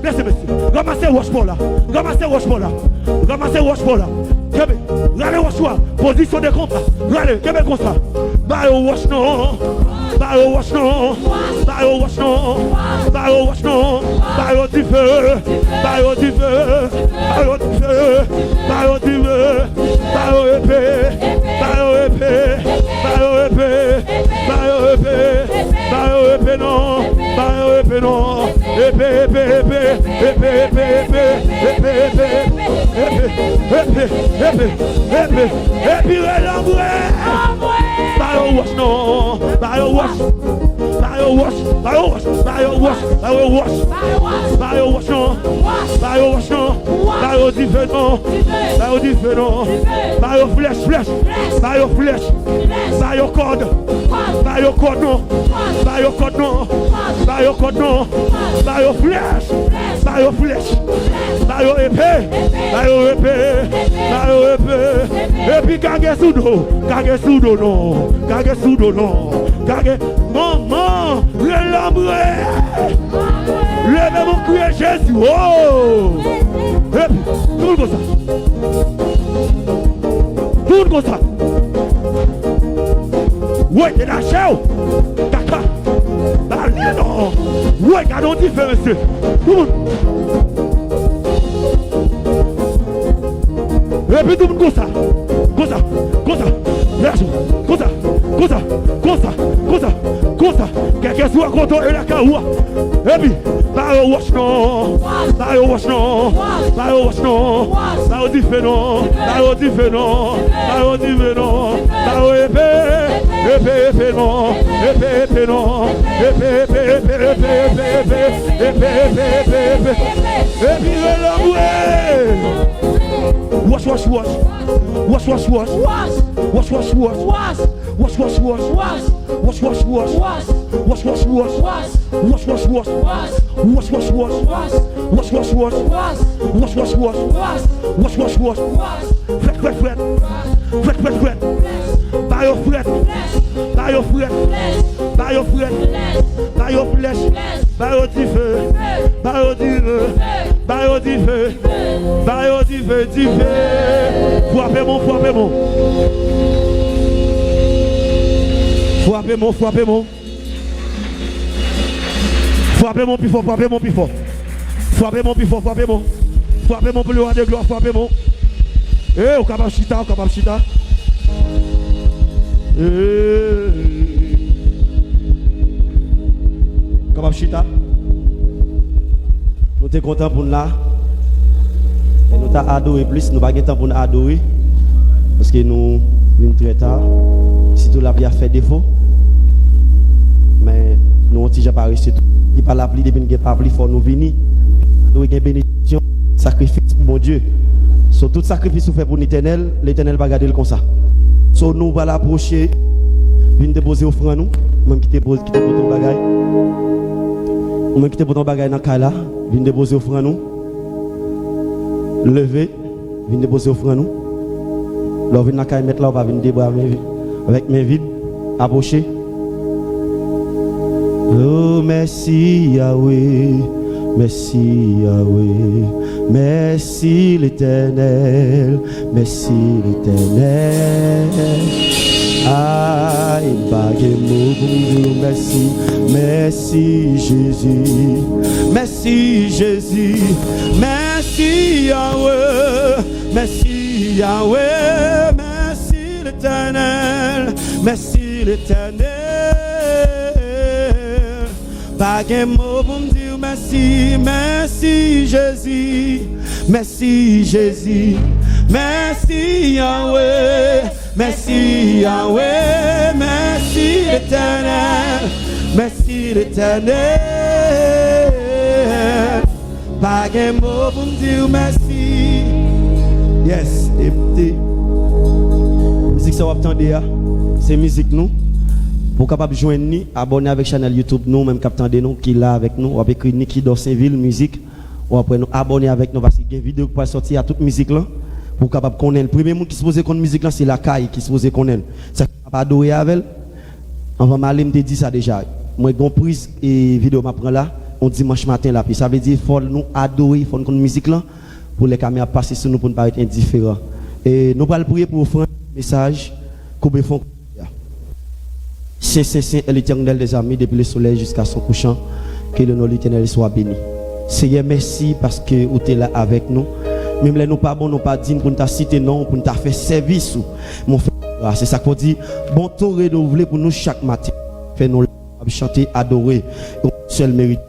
Blese, mesye. Ranmase wòch pa w la. Ranmase wòch pa w la. Ranmase wòch pa w la. Kenbe. Rale wòch ou a. Pozisyon de konba. Rale. Kenbe konsa. Ba yo wòch non. Ba yo wòch non. Ba yo wòch non. Ba yo wòch non. Ba yo dife. Ba yo dife. Ba yo dife. Ba yo dife. Ba yo epe. Ba yo epe. Ba yo epe. Ba yo epe. Ba yo epe non. Ba yo epe non. Epe, epe, epe. Epe, epe, epe. Epe, epe, epe. Epe, epe, epe. Epe, epe. Epi rele anmwe. Ba yo wòch non. Ba yo wòch. Ba yo Wòch, ba yo wòch, ba yo wòch, ba yo wòch. Ba yo wòch non. Ba yo wòch non. Ba yo dife non. Ba yo dife non. Ba yo flèch, flèch. Ba yo flèch. Ba yo kòd. Ba yo kòd non. Ba yo kòd non. Ba yo kòd non. Ba yo flèch. Ba yo flèch. Ba yo epe. Ba yo epe. Ba yo epe. Epi kage sou do. Kage sou do non. Kage sou do non. Kage. Manman, rele anmwe. Leve pou kriye Jezi. Oh! Epi, tout konsa. Tout konsa. Woy, te lache w. Kaka. Pale non. Woy, gade yon dife, mesye. Tout moun. Epi tout moun konsa. Konsa. Konsa. Konsa. Konsa. Konsa. Konsa. Konsa. Kèlkeswa kote w ye lakay ou a. Epi, ba yo wòch non. Ba yo wòch non. Ba yo wòch non. Ba yo dife non. Ba yo dife non. Ba yo dife non. Ba yo epe. Epe, epe non. Epe, epe non. Epe, epe, epe, epe, epe, epe. Epe, epe, epe, epe. Epi rele anmwe. Wòch, wòch, wòch. Wòch, wòch, wòch. Wòch, wòch, wòch. Wòch, wòch, wòch. Wòch, wòch, wòch. Wòch, wòch, wòch. Wòch, wòch, wòch. Wòch, wòch, wòch. Wòch, wòch, wòch. Wòch, wòch, wòch. Wòch, wòch, wòch. Frèt, frèt, frèt. Frèt, frèt, frèt. Ba yo frèt. Ba yo frèt. Ba yo frèt. Ba yo flèch. Ba yo dife. Ba yo dife. Ba yo dife. Ba yo dife, dife. Frape mwen, frape mwen. Frape mwen, frape mwen. Frape mwen pi fò, frape mwen pi fò. Frape mwen pi fò, frape mwen. Frape mwen pou le roi de gloire, frape mwen. Eh, ou kapab chita, ou kapab chita. Eh. Ou kapab chita. Nou te kontan pou n la. E nou ta adore plis, nou pa gen tan pou n adore. Paske nou vin trè ta. Sitou lapli a fè defo. Men nou yon ti jan parese tou. Li pa lapli, depi n gen papli, fò nou vini. Adore, gen benediksyon, sakrifis pou Bondye. So, tout sakrifis ou fè pou Letènèl, Letènèl pa gade l konsa. So, nou pral apwoche, vin depoze ofrann ou. Ou menm ki te poze, ki te pote yon bagay. Ou menm ki te pote yon bagay nan kay la, vin depoze ofrann ou. Leve, vin depoze ofrann ou. Lè w vin lakay Mèt la, ou pa vin de bra men vi-, avèk men vid. Apwoche. Oh, mèsi, Yahweh. Mèsi, Yahweh. Mèsi, Letènèl. Mèsi, Letènèl. Ay, m pa gen mo pou m di w mèsi. Mèsi, Jezi. Mèsi, Jezi. Mèsi, Yahweh. Mèsi, Yahweh. Mèsi, Letènèl. Mèsi, Letènèl. Pa gen mo pou m di w mèsi, mèsi Jezi, mèsi Jezi, mèsi Yahweh, mèsi Yahweh, mèsi Letènèl, mèsi Letènèl. Pa gen mo pou m di w mèsi. Yes, e te mizik sa w ap tande a, se mizik nou. Pou w kapab jwenn li, abòne avèk chanèl YouTube nou, ou menm k ap tande nou, ki la avèk nou, w ap ekri Nicky Dorsainville Music. Ou ap wè nou, abòne avèk nou, paske gen videyo ki pral sòti a tout mizik lan. Pou w kapab konnen l. Premye moun ki sipoze konn mizik lan, se lakay ki sipoze konnen l. Sa k ap adore avè l. Anvan m ale, m te di sa deja. Mwen gen yon priz e videyo m ap pran la, yon dimanch maten l ap ye. Sa vle di, fò nou adore, fò n konn mizik lan, pou lè kamera ap pase sou nou, pou n pa ret endiferan. E nou pral priye pou ofrann, mesaj, koube fon. Saint, saint, saint est l'Éternel des armées, depuis le soleil jusqu'à son couchant, que le nom de l'Éternel soit béni. Seyè, mèsi paske ou te la avèk nou. Menm lè nou pa bon, nou pa dign pou n ta site non w, pou n ta fè sèvis ou. Mon frè, se sa k fè w di, bonte w renouvle pou nou chak maten. Fè nou ap chante, adore, yon sèl merite.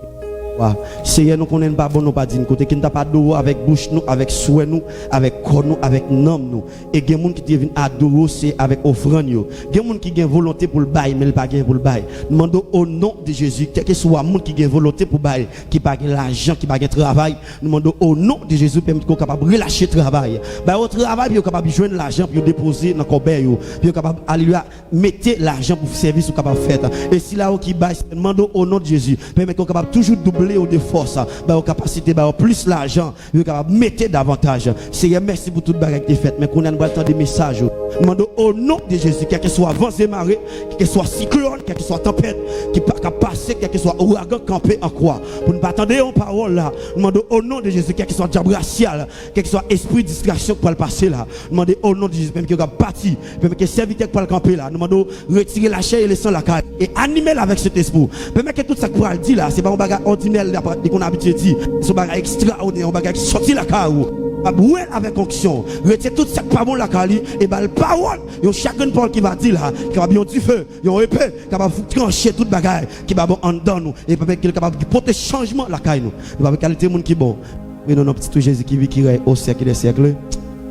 Senyè, nou konnen n pa bon, nou pa diy. Kote ke n t ap adore w avèk bouch nou, avèk swè nou, avèk kò nou, avèk nanm nou. E gen moun ki te vin adore w, se avèk ofrann yo. Gen moun ki gen volonte pou l bay, men l pa gen pou l bay. Nou mande w, o non de Jezi, kèlkeswa moun ki gen volonte pou bay, ki pa gen lajan, ki pa gen travay, nou mande w, o non de Jezi, pèmèt ke w kapab relache travay. Ba yo travay pou yo kapab jwenn lajan pou yo depoze nan kòbèy yo, pou yo kapab, alelouya, mete lajan pou sèvis ou kapab fèt. E sila yo ki bay, Senyè, n mande w, o non de Jezi, pèmèt ke w kapab toujou double yo de fòs, ba yo kapasite, ba yo plis lajan, yo kapab mete davantaj. Senyè, mèsi pou tout bagay ki te fèt. Men kounye a nou pral tande mesaj ou. Nou mande w, o non de Jezi, kèlkeswa van e mare, kèlkeswa siklòn, kèlkeswa tanpèt ki pa ka pase, kèlkeswa ouragan kanpe an kwa pou n pa tande yon pawòl la. Nou mande w, o non de Jezi, kèlkeswa dyab rasyal, kèlkeswa espri distraksyon ki pral pase la, nou mande w, o non de Jezi, pèmèt ke yo kapab pati, pèmèt ke sèvitè ki pral kanpe la, nou mande w, retire lachè e lesan lakay e anime l avèk Sentespri w. Pèmèt ke tout sa k pral di la, se pa yon bagay òdinè li ap, li konn abitye di. Se yon bagay ekstraòdinè, yon bagay ki sòti lakay ou. Ap wè l avèk onksyon. Retire tout sa k pa bon lakay li e ba l pawòl, yon chagren pawòl ki va di la, ki kapab yon dife, yon epe, kapab tranche tout bagay ki pa bon anndan nou. E pèmèt ke l kapab pote chanjman lakay nou. Nou pa vle kalite moun ki bon. Men nou nan Pitit ou Jezi ki viv, ki rèy o syèk dè syèk.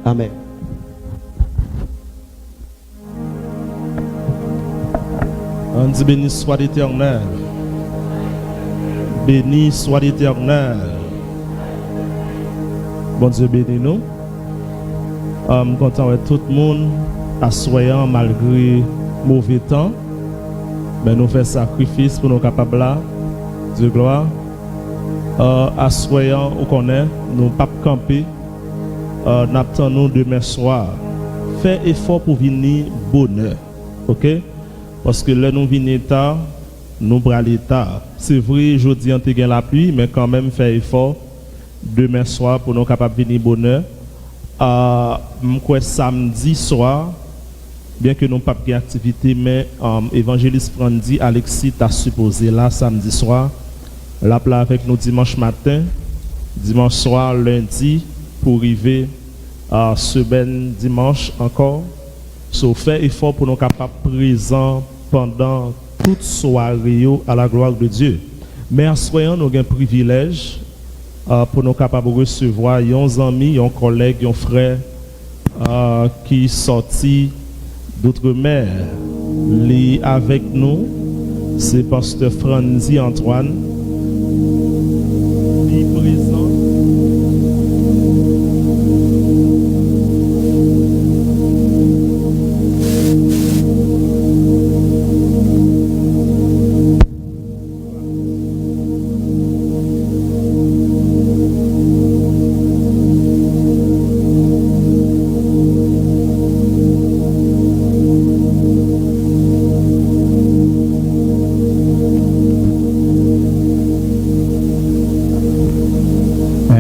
Amèn. Ann di, béni soit l'Éternel. Béni soit l'Éternel. Bondye beni nou. Ah, m kontan wè tout moun aswè an, malgre move tan. Men nou fè sakrifis pou nou kapab la. Dye glwa. Ah, aswè an, ou konnen, nou p ap kanpe. Ah, n ap tann ou demen swa. Fè efò pou vini bonè, oke? Paske lè nou vini ta, nou prale ta. Se vre, jodi an te gen lapli, men kanmenm fè efò demen swa pou nou kapab vini bonè. Ah, m kwè samdi swa, byenke nou p ap gen aktivite, men, um, evanjelis Frandy Alexis ta sipoze la samdi swa. L ap la avèk nou dimanch maten, dimanch swa, lendi, pou rive, ah, semèn dimanch ankò. So, fè efò pou nou kapab prezan pandan tout sware yo, à la gloire de Dieu. Men aswè an, nou gen privilèj, ah, pou nou kapab resevwa yon zanmi, yon kòlèg, yon frè, ah, ki sòti d'outre-mer. Li avèk nou, se pastè Frandy Antoine. Li prezan.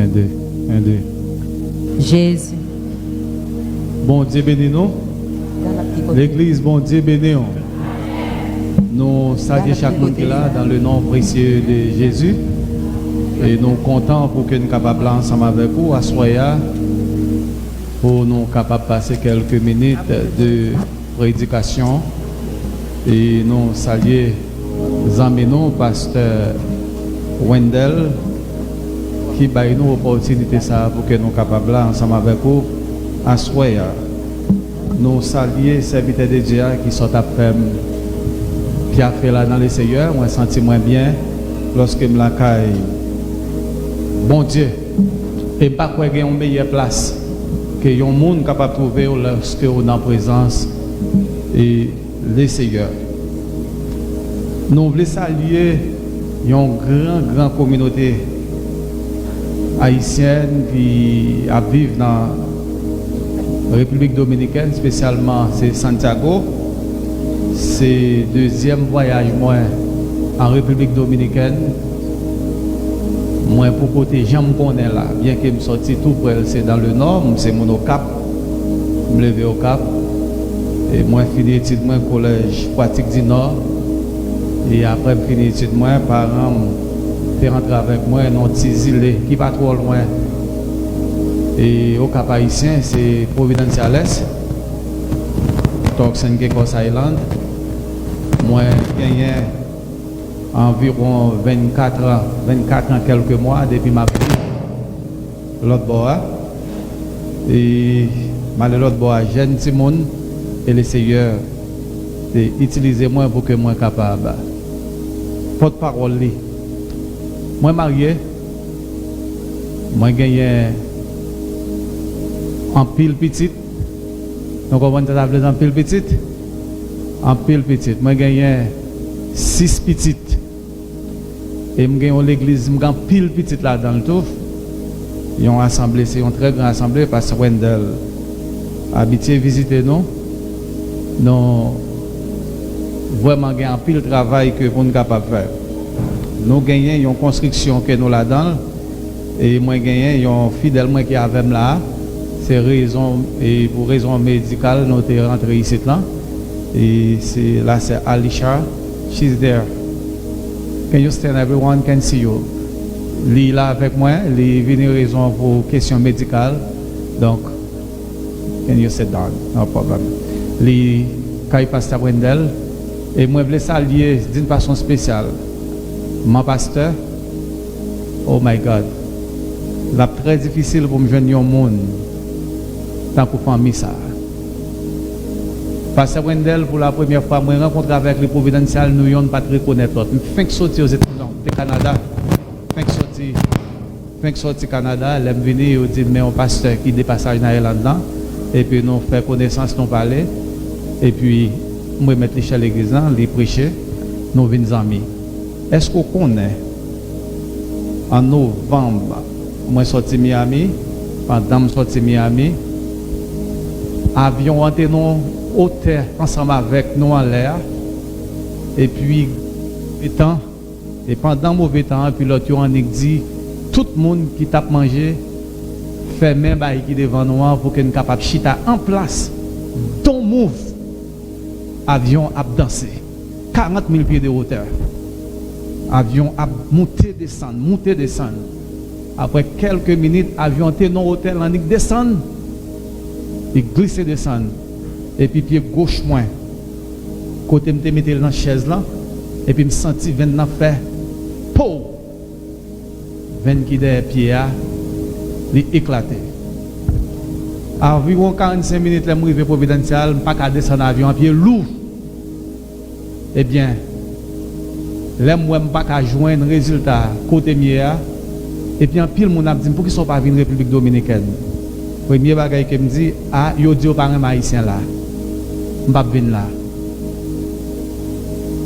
Ede, ede. Jezi. Bondye beni nou. Legliz, Bondye beni w. Nou salye chak moun ki la dans le nom précieux de Jésus. E nou kontan pou ke n kapab la ansanm avèk ou aswè a, pou nou kapab pase kèlke minit de predikasyon. E nou salye zanmi nou, pastè Wendell, ki bay nou opòtinite sa a pou ke nou kapab la ansanm avèk ou aswè a. Nou salye sèvitè de Dye a ki sot ap fè m, ki ap fè la dans le Seigneur. Mwen santi mwen byen lòske m lakay Bondye. E m pa kwè gen yon meyè plas ke yon moun kapab twouve w lòske w nan prezans e Leseyè. Nou vle salye yon gran, gran kominote ayisyèn ki ap viv nan Repiblik Dominikèn, espesyalman se Santiago. Se dezyèm vwayaj mwen an Repiblik Dominikèn. Mwen poko te janm konnen la, byenke m sòti tou prè l, se dans le Nord, m se moun Okap, m leve Okap. E mwen fini etid mwen kolèj Pratique du Nord. E apre m fini etid mwen, paran m te rantre avèk mwen nan yon ti zile ki pa twò lwen. E Okap ayisyen, se Providenciales, Turks and Caicos Island. Mwen genyen Anviwon vennkat an, vennkat an kèlke mwa depi m ap viv lòt bò a. E m ale lòt bò a jèn timoun, e Lesenyè te itilize mwen pou ke mwen kapab pòtpawòl li. Mwen marye, mwen genyen anpil pitit. Nou konprann sa sa vle di anpil pitit? Anpil pitit. Mwen genyen sis pitit. E m gen yon legliz, m gen anpil pitit ladan l tou. Yon asanble, se yon trè gran asanble, Pastè Wendell abitye vizite nou. Nou vrèman gen anpil travay ke pou n kapab fè. Nou genyen yon konstriksyon ke nou ladan l, e mwen genyen yon fidèl mwen ki avè m la a. Se rezon, e pou rezon medikal, nou te rantre isit lan. E se la sè Alisha, she's there. Can you stand? Everyone can see you. Li la avèk mwen, li vini rezon pou kesyon medikal. Donk, can you sit down? No problem. Li kay Pastè Wendell. E mwen vle salye d'une façon spéciale mon pasteur. Oh my God. L ap trè difisil pou m jwenn yon moun tankou fanmi sa a. Pastè Wendell, pou la premyè fwa, mwen rankontre avèk li Providencial, nou yonn pa t rekonèt lòt. M fenk soti Ozetazini, non, te Kanada. Fenk soti, fenk soti Kanada, lè m vini, yo di m men yon pastè ki de pasaj nan Irland lan. Epi nou fè konesans, nou pale. Epi m remèt li chè legliz lan, li preche, nou vin zanmi. Èske w konnen, an novanm, mwen sòti Miami, pandan m sòti Miami, avyon an te nan wotè ansanm avèk nou anlè a, epi etan, e pandan move tan an, pilòt yo annik di tout moun ki t ap manje, fèmen bagay ki devan nou an pou ke n kapab chita an plas. Don't move! Avyon ap danse. Karant mil pye de wotè. Avyon ap moute desann, moute desann. Apre kèlke minit, avyon te nan wotè, l annik desann. Li glise desann. Epi pye goch mwen, kote m te mete l nan chèz lan, epi m santi venn nan fè pow! Venn ki dèyè pye a, li eklate. Anviwon karannsenk minit lè m rive Providencial, m pa ka desann avyon an, pye lou. Ebyen, lè m wè m pa ka jwenn rezilta kote m ye a, epi anpil moun ap di m, "Poukisa w pa vin Repiblik Dominikèn?" Premye bagay ke m di, "A, yo di yo pa renmen Ayisyen la. M p ap vin la."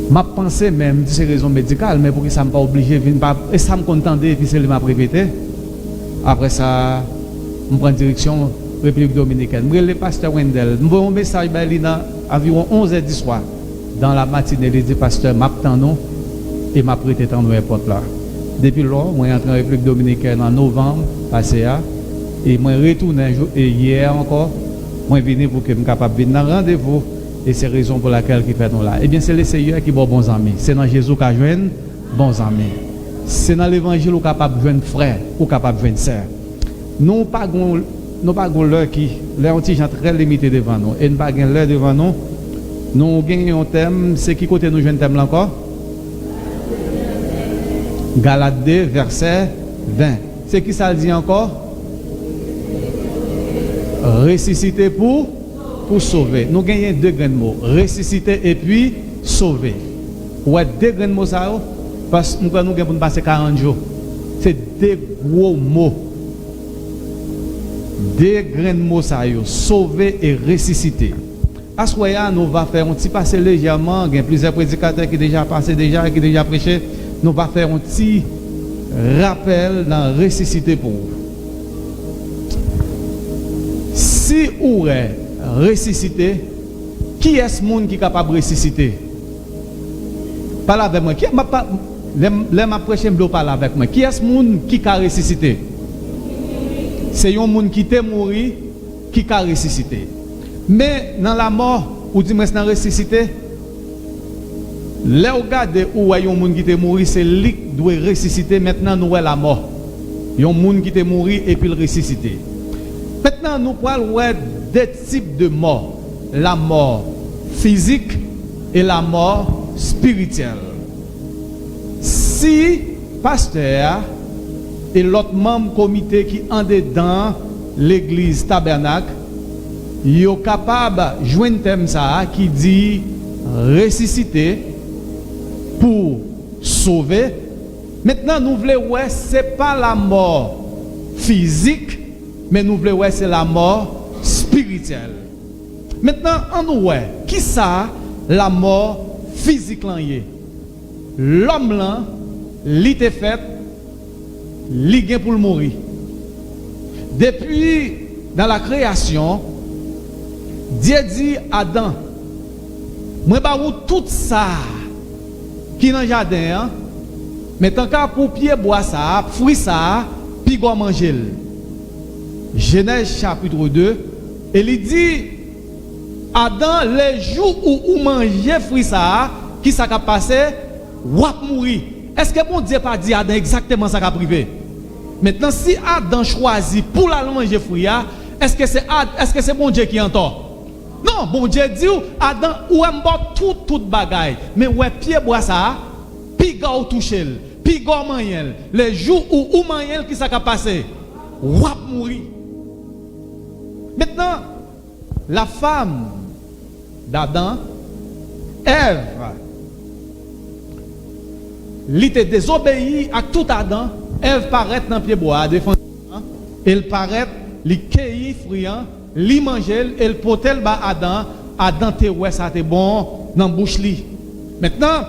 M ap panse, men m di se rezon medikal, men poukisa m pa oblije vin, pa, e sa m konn tande, epi se li m ap repete. Apre sa, m pran direksyon Repiblik Dominikèn. M rele Pastè Wendell. M voye yon mesaj bay li nan anviwon onz è di swa. Dan la matine, li di, "Pastè, m ap tann ou e m ap rete tann ou èpòt la." Depi lò, mwen antre an Repiblik Dominikèn an novanm pase a, e mwen retounen jou, e yè ankò, mwen vini pou ke m kapab vin nan randevou, e se rezon pou lakèl ki fè nou la. Ebyen, se Lesenyè ki ba w bon zanmi. Se nan Jezi w ka jwenn bon zanmi. Se nan levanjil ou kapab jwenn frè, ou kapab jwenn sè. Nou pa gon, nou pa gon lè ki, lè yon ti jan trè limite devan nou, e n pa gen lè devan nou. Nou gen yon tèm, se ki kote nou jwenn tèm lan ankò? Galat de, vèsè ven. Se ki sa l di ankò? Resisite pou, pou sove. Nou genyen de grenn mo, resisite epi sove. Ou wè de grenn mo sa yo? Pas, m kwè nou gen pou n pase karant jou. Se de gwo mo. De grenn mo sa yo, sove e resisite. Aswè a, nou va fè yon ti pase lejèman, gen plizyè predikatè ki deja pase deja, ki deja preche. Nou va fè yon ti rapèl nan resisite pou ou. Si ou wè resisite, kiyès moun ki kapab resisite? Pale avèk mwen. Ki, m ap pa, lè m, lè m ap preche, m vle w pale avèk mwen. Kiyès moun ki ka resisite? Se yon moun ki te mouri ki ka resisite. Men nan lamò, oudimwens nan resisite, lè w gade, ou wè yon moun ki te mouri, se li k dwe resisite. Mentnan, nou wè lamò. Yon moun ki te mouri epi l resisite. Mentnan, nou pral wè de tip de mò, lamò fizik e lamò espirityèl. Si pastè a e lòt manm komite ki andedan legliz Tabènak yo kapab jwenn tèm sa a ki di resisite pou sove, mentnan nou vle wè se pa lamò fizik, men nou vle wè se lamò espirityèl. Mentnan, ann nou wè kisa lamò fizik lan ye. Lòm lan, li te fèt, li gen pou l mouri. Depi nan la kreyasyon, Dye di Adan, mwen ba ou tout sa ki nan jaden an, men tanka pou pye bwa sa a, fwi sa a, piga w manje l. Jenèz chapit de, e li di, Adan, lejou ou, ou manje fwi sa a, kisa k ap pase? W ap mouri. Èske Bondye pa di Adan egzakteman sa k ap rive? Mentnan, si Adan chwazi pou l al manje fwi a, èske se Ad, èske se Bondye ki antò? Non, Bondye di w, Adan, ou wè m ba w tout, tout bagay, men w wè pye bwa sa a, piga w touche l, piga w manyen l. Lejou ou, ou manyen l, kisa k ap pase? W ap mouri. Mentnan, la femme d'Adam, Èv, li te dezobeyi ak tout Adan. Èv parèt nan pye bwa a devan Adan, e l parèt, li keyi fwi an, li manje l, e l pote l ba Adan. Adan te wè sa te bon nan bouch li. Mentnan,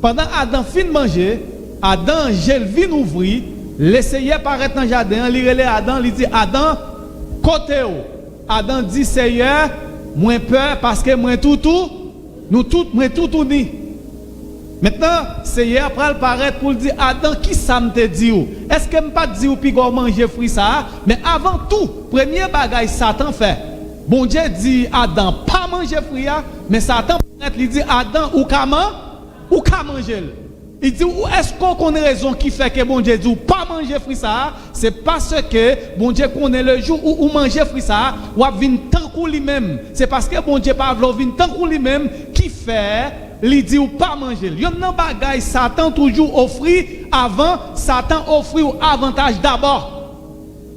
pandan Adan fin manje, Adan je l vin ouvri, Lesenyè parèt nan jaden an, li rele Adan, li di, Adan, kote w? Adan di, Senyè, mwen pè paske mwen toutou, nou tout, mwen toutouni. Mentnan, Senyè a pral parèt pou l di, Adan, kisa m te di w? Èske m pa t di w piga w manje fwi sa a? Men avan tou, premye bagay Satan fè, Bondye di Adan pa manje fwi a, men Satan parèt, li di, Adan, ou ka man, ou ka manje l. Li di, ou, èske w konn rezon ki fè ke Bondye di w pa manje fwi sa a? Se paske Bondye konnen lejou ou, ou manje fwi sa a, w ap vin tankou li menm. Se paske Bondye pa vle w vin tankou li menm ki fè li di w pa manje l. Yonn nan bagay Satan toujou ofri avan, Satan ofri w avantaj dabò.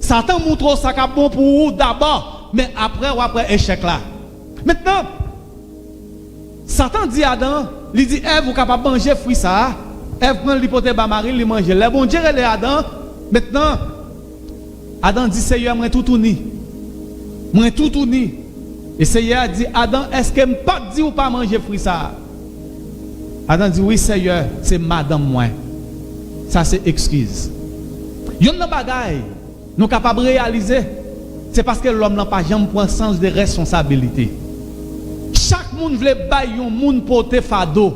Satan montre w sa k ap bon pou ou dabò, men apre w ap wè echèk la. Mentnan, Satan di Adan, li di Èv, ou kapab manje fwi sa a. Èv pran l, li pote ba mari l, li manje l. Lè Bondye rele Adan, mentnan, Adan di, Senyè, mwen toutouni. Mwen toutouni. E Senyè a di, Adan, èske m pa t di w pa manje fwi sa a? Adan di, wi, Senyè, se madanm mwen. Sa se eskiz. Yonn nan bagay nou kapab reyalize, se paske lòm lan pa janm pran sans de responsabilité. Chak moun vle bay yon moun pote fado.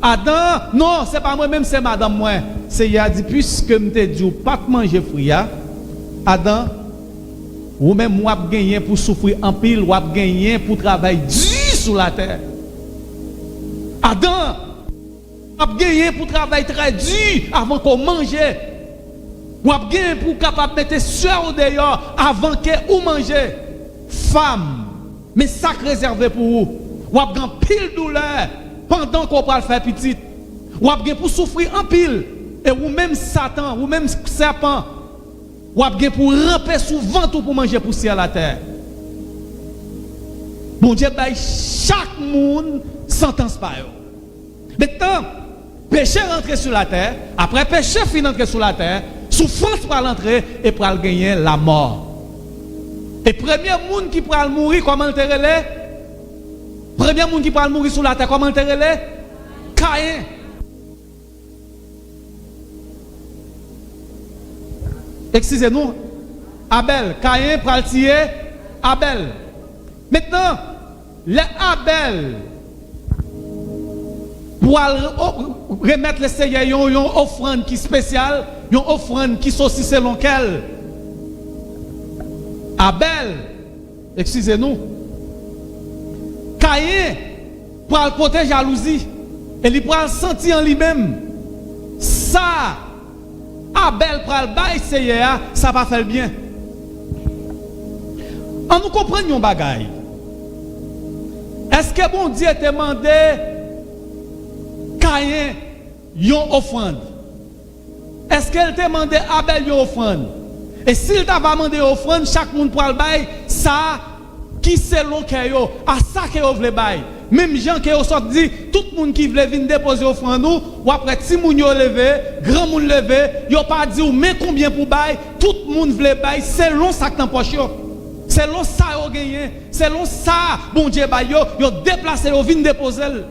Adan, non, se pa mwen menm, se madanm mwen. Senyè a di, piske m te di w pa t manje fwi a, Adan, ou menm w ap genyen pou soufri anpil, w ap genyen pou travay di sou latè. Adan, w ap genyen pou travay trè di avan ke w manje. W ap genyen pou w kapab mete sè w deyò avan ke ou manje. Fam, men sa k rezève pou ou. W ap gen anpil doulè pandan ke w pral fè pitit. W ap gen pou soufri anpil. E ou menm Satan, ou menm sèpan, w ap gen pou ranpe sou vant ou pou manje pousyè latè. Bondye bay chak moun santans pa yo. Mentnan, peche rantre sou latè, apre peche fin antre sou latè, soufrans pral antre e pral genyen lamò. E premye moun ki pral mouri, kòman l te rele? Premye moun ki pral mouri sou latè, kòman l te rele? Kayen. Eskize nou, Abèl. Kayen pral tiye Abèl. Mentnan, lè Abèl pral re-, o-, remèt Lesenyè yon, yon ofrann ki espesyal, yon ofrann ki soti selon kè l, Abèl, eskize nou, Kayen pral pote jalouzi e li pral santi an li menm sa Abèl pral bay Senyè a, sa pa fè l byen. An nou konprann yon bagay. Èske Bondye te mande Kayen yon ofrann. Èske l te mande Abèl yon ofrann? E si l ta va mande yon ofrann, chak moun pral bay sa ki selon kè yo, a sa ke yo vle bay. Menm jan ke yo sot di, tout moun ki vle vin depoze ofrann ou, w ap wè timoun yo leve, granmoun leve, yo pa di w men konbyen pou bay, tout moun vle bay selon sa k nan pòch yo, selon sa yo genyen, selon sa Bondye bay yo, yo deplase, yo vin depoze l.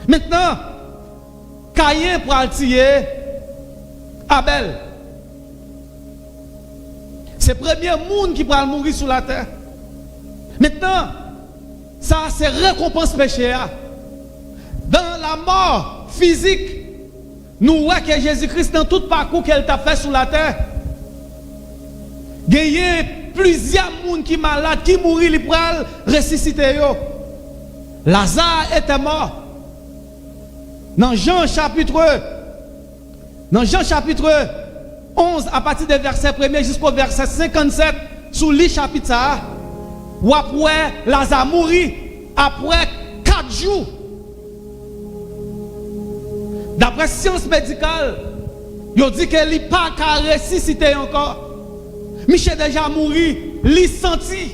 Mentnan, Kayen pral tiye Abèl. Se premye moun ki pral mouri sou latè. Mentnan, sa a se rekonpans peche a. Dan lamò fizik, nou wè ke Jezi Kris, nan tout pakou ke l t ap fè sou latè, genyen plizyè moun ki malad, ki mouri, li pral resisite yo. Lazare était mort. Nan Jan chapit, nan Jan chapit onz, apati de vèsè premye jisko vèsè senkannsèt, si w li chapit sa a, w ap wè Laza mouri apre kat jou. Daprè syans medikal, yo di ke li pa ka resisite ankò. Miche deja mouri, li santi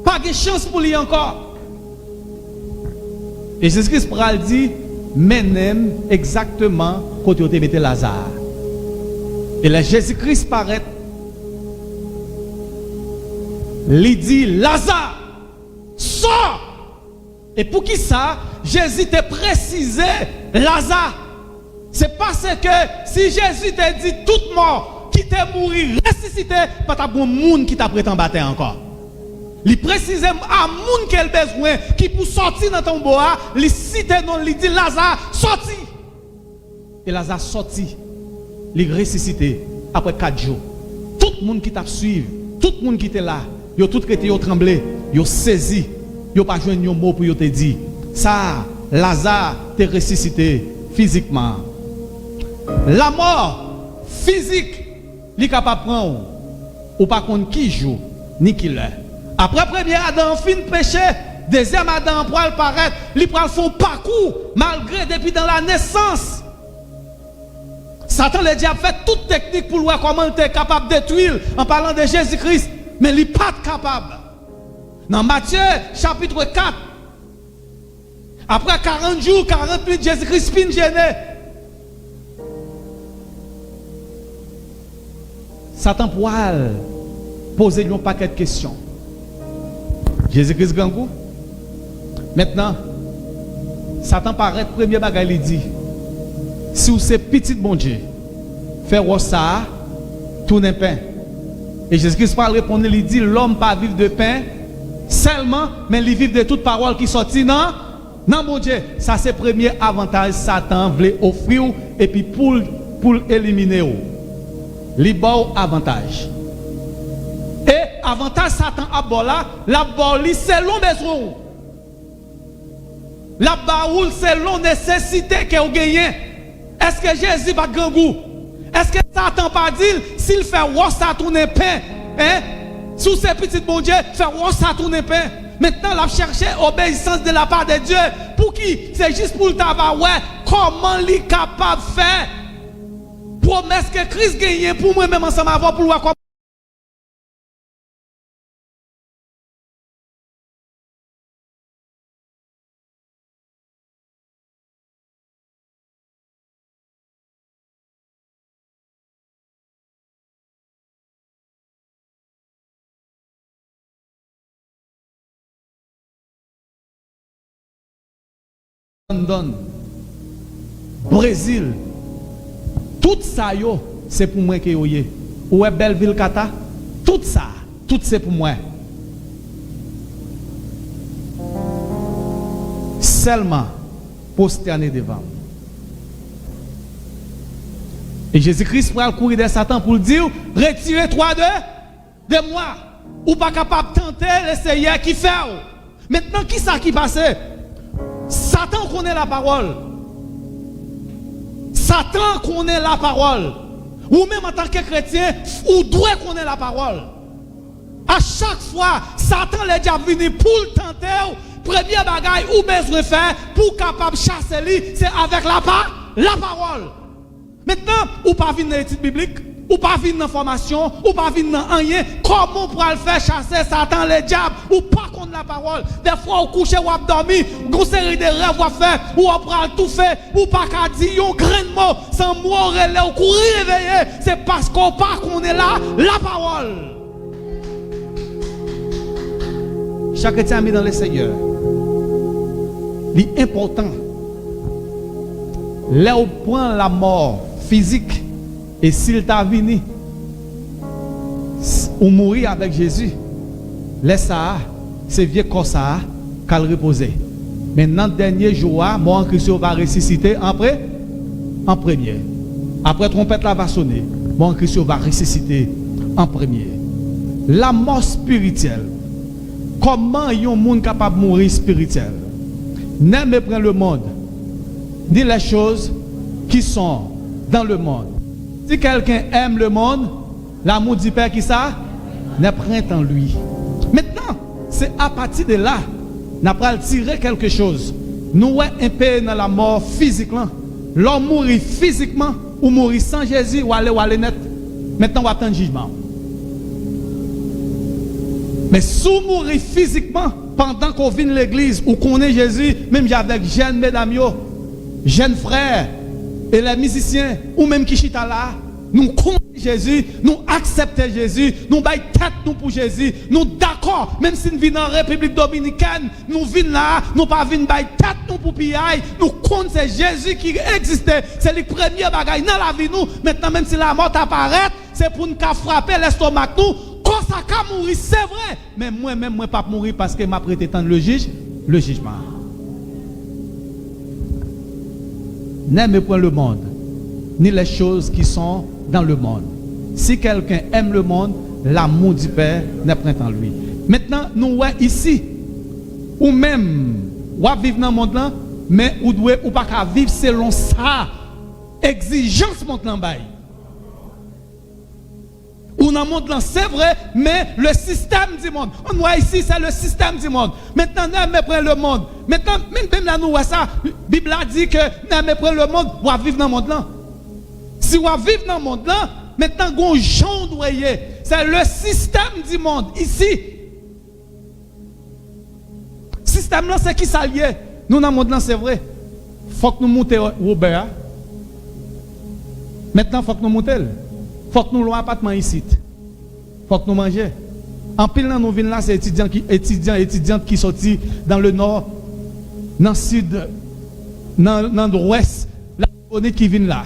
pa gen chans pou li ankò. E Jezi Kris pral di, mennen m egzakteman kote yo te mete Laza a. E lè Jezi Kris parèt, li di, Laza, sò! E poukisa Jezi te presize Laza? Se paske si Jezi te di tout mò ki te mouri resisite, pa t ap gen moun ki t ap ret anba tè ankò. Li presize a moun ke l bezwen ki pou sòti nan tonbo a, li site non l, li di, Laza, sòti! E Laza sòti, li resisite apre kat jou. Tout moun ki t ap swiv, tout moun ki te la, yo tout rete, yo tranble, yo sezi, yo pa jwenn yon mo pou yo te di. Sa a, Laza te resisite fizikman. Lamò fizik, li kapab pran w, ou pa konn ki jou, ni ki lè. Apre premye Adan an fin peche, dezyèm Adan an pral parèt, li pral fè yon pakou, malgre depi dan la nesans, Satan Ledyab fè tout teknik pou l wè kòman l te kapab detwi l, an palan de Jezi Kris, men li pa t kapab. Nan Matye chapit kat, apre karant jou, karant nuit, Jezi Kris fin jene. Satan pral poze l yon pakèt kesyon. Jezi Kris grangou. Mentnan, Satan parèt, premye bagay li di, si w se pitit Bondye, fè wòch sa a tounen pen. E Jezi Kris pral reponn li, li di, lòm pa viv de pen sèlman, men li viv de tout pawòl ki sòti nan nan Bondye. Sa se premye avantaj Satan vle ofri w, epi pou l, pou l elimine w. Li ba w avantaj. E avantaj Satan ap ba w la, l ap ba w li selon bezwen w. L ap ba ou l selon nesesite ke w genyen. Èske Jezi pa t grangou? Èske Satan pa di l, si l fè wòch sa tounen pen, en? Si w se pitit Bondye, fè wòch sa tounen pen. Mentnan, l ap chèche obeyisans de la part de Dieu. Pouki? Se jis pou l ta va wè kòman li kapab fè pwomès ke Kris genyen pou mwen menm ansanm avè w, pou l wè kòman London, Brezil, tout sa yo, se pou mwen ke yo ye. Ou wè bèl vil Kata? Tout sa, tout se pou mwen. Sèlman pwostène devan m. E Jezi Kris pral kouri dèyè Satan pou l di w, retire twa de de mwa. Ou pa kapab tante Lesenyè ki fè w. Mentnan, kisa ki pase? Satan konnen lapawòl. Satan konnen lapawòl. Ou menm, antanke kretyen, ou dwe konnen lapawòl. A chak fwa Satan Ledyab vini pou l tante w, premye bagay ou bezwen fè pou w kapab chase li, se avèk lapa-, Lapawòl. Mentnan, ou pa vin nan etid biblik, ou pa vin nan fòmasyon, ou pa vin nan anyen. Kòman w pral fè chase Satan, ledyab? Ou pa konn lapawòl. Dèfwa, ou kouche, w ap dòmi, gon seri de rèv w ap fè, ou w pral toufe, ou pa ka di yon grenn mo. San mo rele, ou kouri reveye. Se paske w pa konnen la, lapawòl. Chè kretyen ami dans le Seigneur, li enpòtan lè w pran lamò fizik, e si l ta vini, s- ou mouri avèk Jezi, lè sa a, se vye kò sa a k al repoze. Men nan dènye jou a, mò an Kris yo va resisite an pre- an premye. Apre twonpèt la va sone, mò an Kris yo va resisite an premye. Lamò espirityèl. Kòman yon moun kapab mouri espirityèl? N'aimez point le monde, ni les choses qui sont dans le monde. Si quelqu'un aime le monde, l'amour du Père, ki sa? N'est point en lui. Mentnan, se apati de la, n a pral tire kèlke choz. Nou wè enpe nan lamò fizik lan. Lè w mouri fizikman, ou mouri san Jezi, w ale, w ale nèt. Mentnan, w ap tann jijman. Men si w mouri fizikman, pandan ke w vin legliz, ou konnen Jezi, menm jan avèk jèn medam yo, jèn frè, e lè mizisyen, ou menm ki chita la, nou konnen Jezi, nou aksepte Jezi, nou bay tèt nou pou Jezi, nou dakò, menm si n vin an Repiblik Dominikèn, nou vin la, nou pa vin bay tèt nou pou piyay, nou konn se Jezi ki egziste, se li k premye bagay nan lavi nou. Mentnan, menm si lamò ta parèt, se pou n ka frape lestomak nou, kò sa ka mouri, se vre, men mwen menm, mwen p ap mouri paske m ap rete tann le jij, le jijman. N'aimez point le monde, ni les choses qui sont dans le monde. Si quelqu'un aime le monde, l'amour du Père n'est point en lui. Mentnan, nou wè isi, ou menm, w ap viv nan mond lan, men ou dwe, ou pa ka viv selon sa egzijans mond lan bay. Ou nan mond lan, se vre, men le système du monde. Ann wè isi, se le système du monde. Mentnan, n'aimez point le monde. Mentnan, menm, menm lè nou wè sa, Bib la di ke n'aimez point le monde, w ap viv nan mond lan. Si w ap viv nan mond lan, mentnan, gon jan w dwe ye. Se le système du monde isi. Sistèm lan, se ki sa l ye? Nou nan mond lan, se vre. Fòk nou moute Uber a. Mentnan, fòk nou moute l. Fòk nou lwe apatman isit. Fòk nou manje. Anpil nan nou vin la, se etidyan ki, etidyan, etidyant ki soti dans le nord, nan sid, nan, nan lwès Latibonit ki vin la,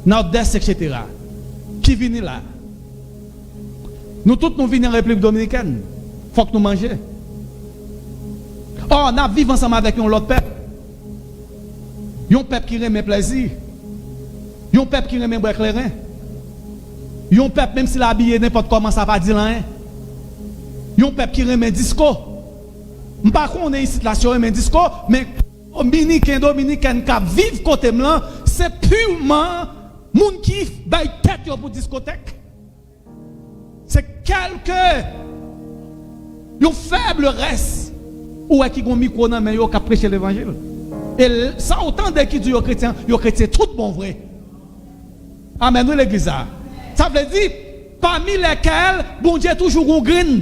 Nòdès, etsetera. Ki vini la. Nou tout nou vini an Repiblik Dominikèn. Fòk nou manje. Ò, n ap viv ansanm avèk yon lòt pèp. Yon pèp ki renmen plèzi. Yon pèp ki renmen bwè kleren. Yon pèp, menm si l abiye nenpòt kòman, sa pa di l anyen. Yon pèp ki renmen disko. M pa konnen isit la si yo renmen disko, men Dominiken, Dominikèn k ap viv kote m lan, se piman moun ki bay tèt yo pou diskotèk. Se kèlke yon fèb rès ou wè ki gon mikwo nan men yo k ap preche levanjil. E l- sa ou tande ki di yo kretyen, yo kretyen tout bon vre. Amèn, wi, legliz la. Sa vle di, parmi lesquels Bondye toujou gon grenn.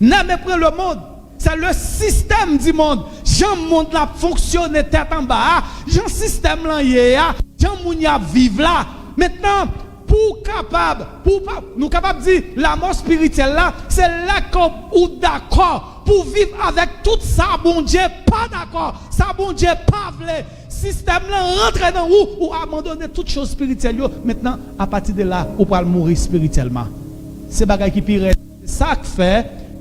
N'aimez point le monde, c'est le système du monde. Jan mond la ap fonksyone tèt anba a, jan sistèm lan ye a, jan moun y ap viv la. Mentnan, pou w kapab, pou w pa, nou kapab di, lamò espirityèl la, se lè ke ou dakò pou w viv avèk tout sa Bondye pa dakò, sa Bondye pa vle. Sistèm lan rantre nan ou, ou abandone tout choz espirityèl yo. Mentnan, apati de la, ou pral mouri espirityèlman. Se bagay ki pi rèd. Se sa k fè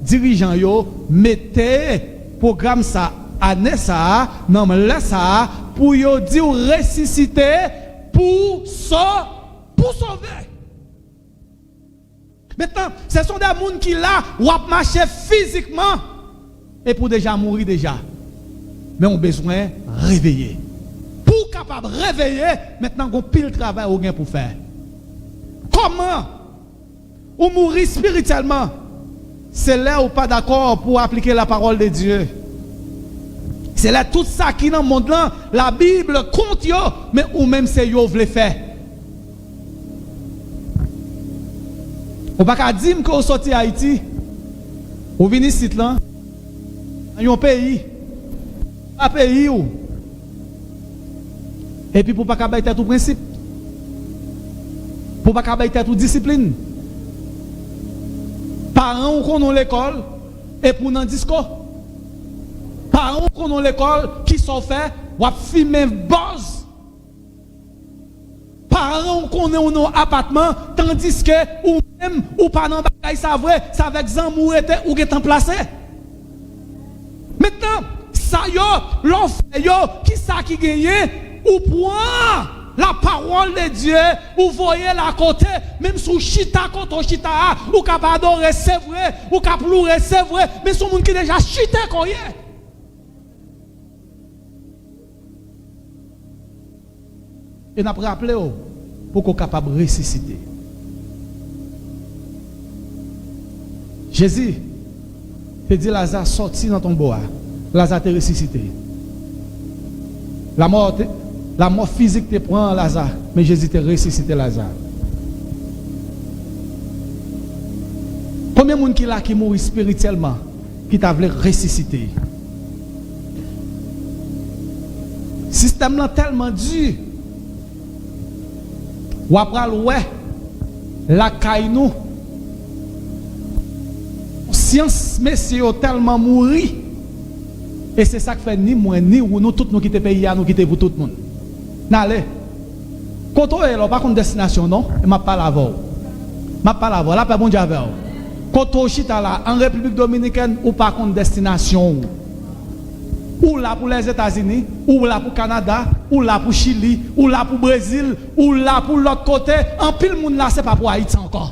dirijan yo mete pwogram sa, ane sa a, nan lè sa a, pou yo di w resisite pou so-, pou sove. Mentnan, se son de moun ki la, w ap mache fizikman, epi w deja mouri deja. Men w bezwen reveye. Pou w kapab reveye, mentnan gon pil travay ou gen pou fè. Kòman ou mouri espirityèlman? Se lè ou pa dakò pou w aplike la parole de Dieu. Se lè tout sa ki nan mond lan, Labib kont yo, men ou menm se yo w vle fè. Ou pa ka di m ke w soti Ayiti, ou vin isit lan, nan yon peyi, pa peyi w, epi pou w pa ka bay tèt ou prensip, pou w pa ka bay tèt ou disiplin. Paran w konnen w lekòl, epi w nan disko. Paran w konnen w lekòl, kisa w fè, w ap fimen bòz. Paran w konnen w nan yon apatman, tandiske ou menm, ou pa nan bagay sa vre, se avèk zanmi w rete, ou gentan plase. Mentnan, sa yo, lè w fè yo, kisa ki genyen? Ou pran la parole de Dieu, ou voye l akote, menm si w chita kote w chita a, ou k ap adore, se vre, ou k ap loure, se vre, men se yon moun ki deja chita kote w ye. E n ap raple w pou ke w kapab resisite. Jezi te di Laza sòti nan tonbo a. Laza te resisite. Lanmò te, lanmò fizik te pran Laza, men Jezi te resisite Laza. Konbyen moun ki la ki mouri espirityèlman ki ta vle resisite? Sistèm lan tèlman di, w ap pral wè lakay nou, konsyans mesye yo tèlman mouri, e se sa k fè ni mwen, ni ou, nou tout nou kite peyi a, nou kite pou tout moun. N ale. Kote w ye la, w pa konn destinasyon w non, e m ap pale avè w. M ap pale avè w, lapè Bondye avè w. Kote w chita la, an Repiblik Dominikèn, ou pa konn destinasyon w. Ou la pou Lèzetazini, ou la pou Kanada, ou la pou Chili, ou la pou Brezil, ou la pou lòt kote. Anpil moun la, se pa pou Ayiti ankò.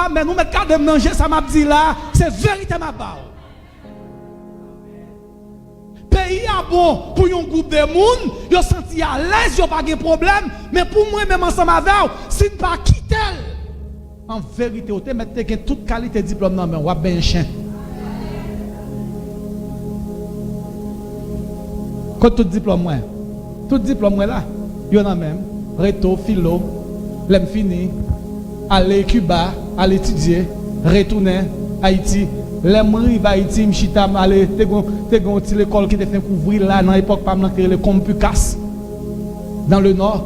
Amèn. Ou mèt gade m nan je, sa m ap di la, se verite m ap ba w. Peyi a bon pou yon gwoup de moun, yo santi alèz, yo pa gen pwoblèm, men pou mwen menm ansanm avè w, si n pa kite l, an verite, ou te mèt te gen tout kalite diplòm nan men w, w ap benyen chen. Kot tout diplòm mwen? Tout diplòm mwen la, yo nan men m. Reto, filo, lè m fini, ale Kiba, al etidye, retounen Ayiti. Lè m rive Ayiti, m chita, m ale, te gon, te gon ti lekòl ki te fenk ouvri la, nan epòk pa m nan, ki te rele Compucas, dans le Nord.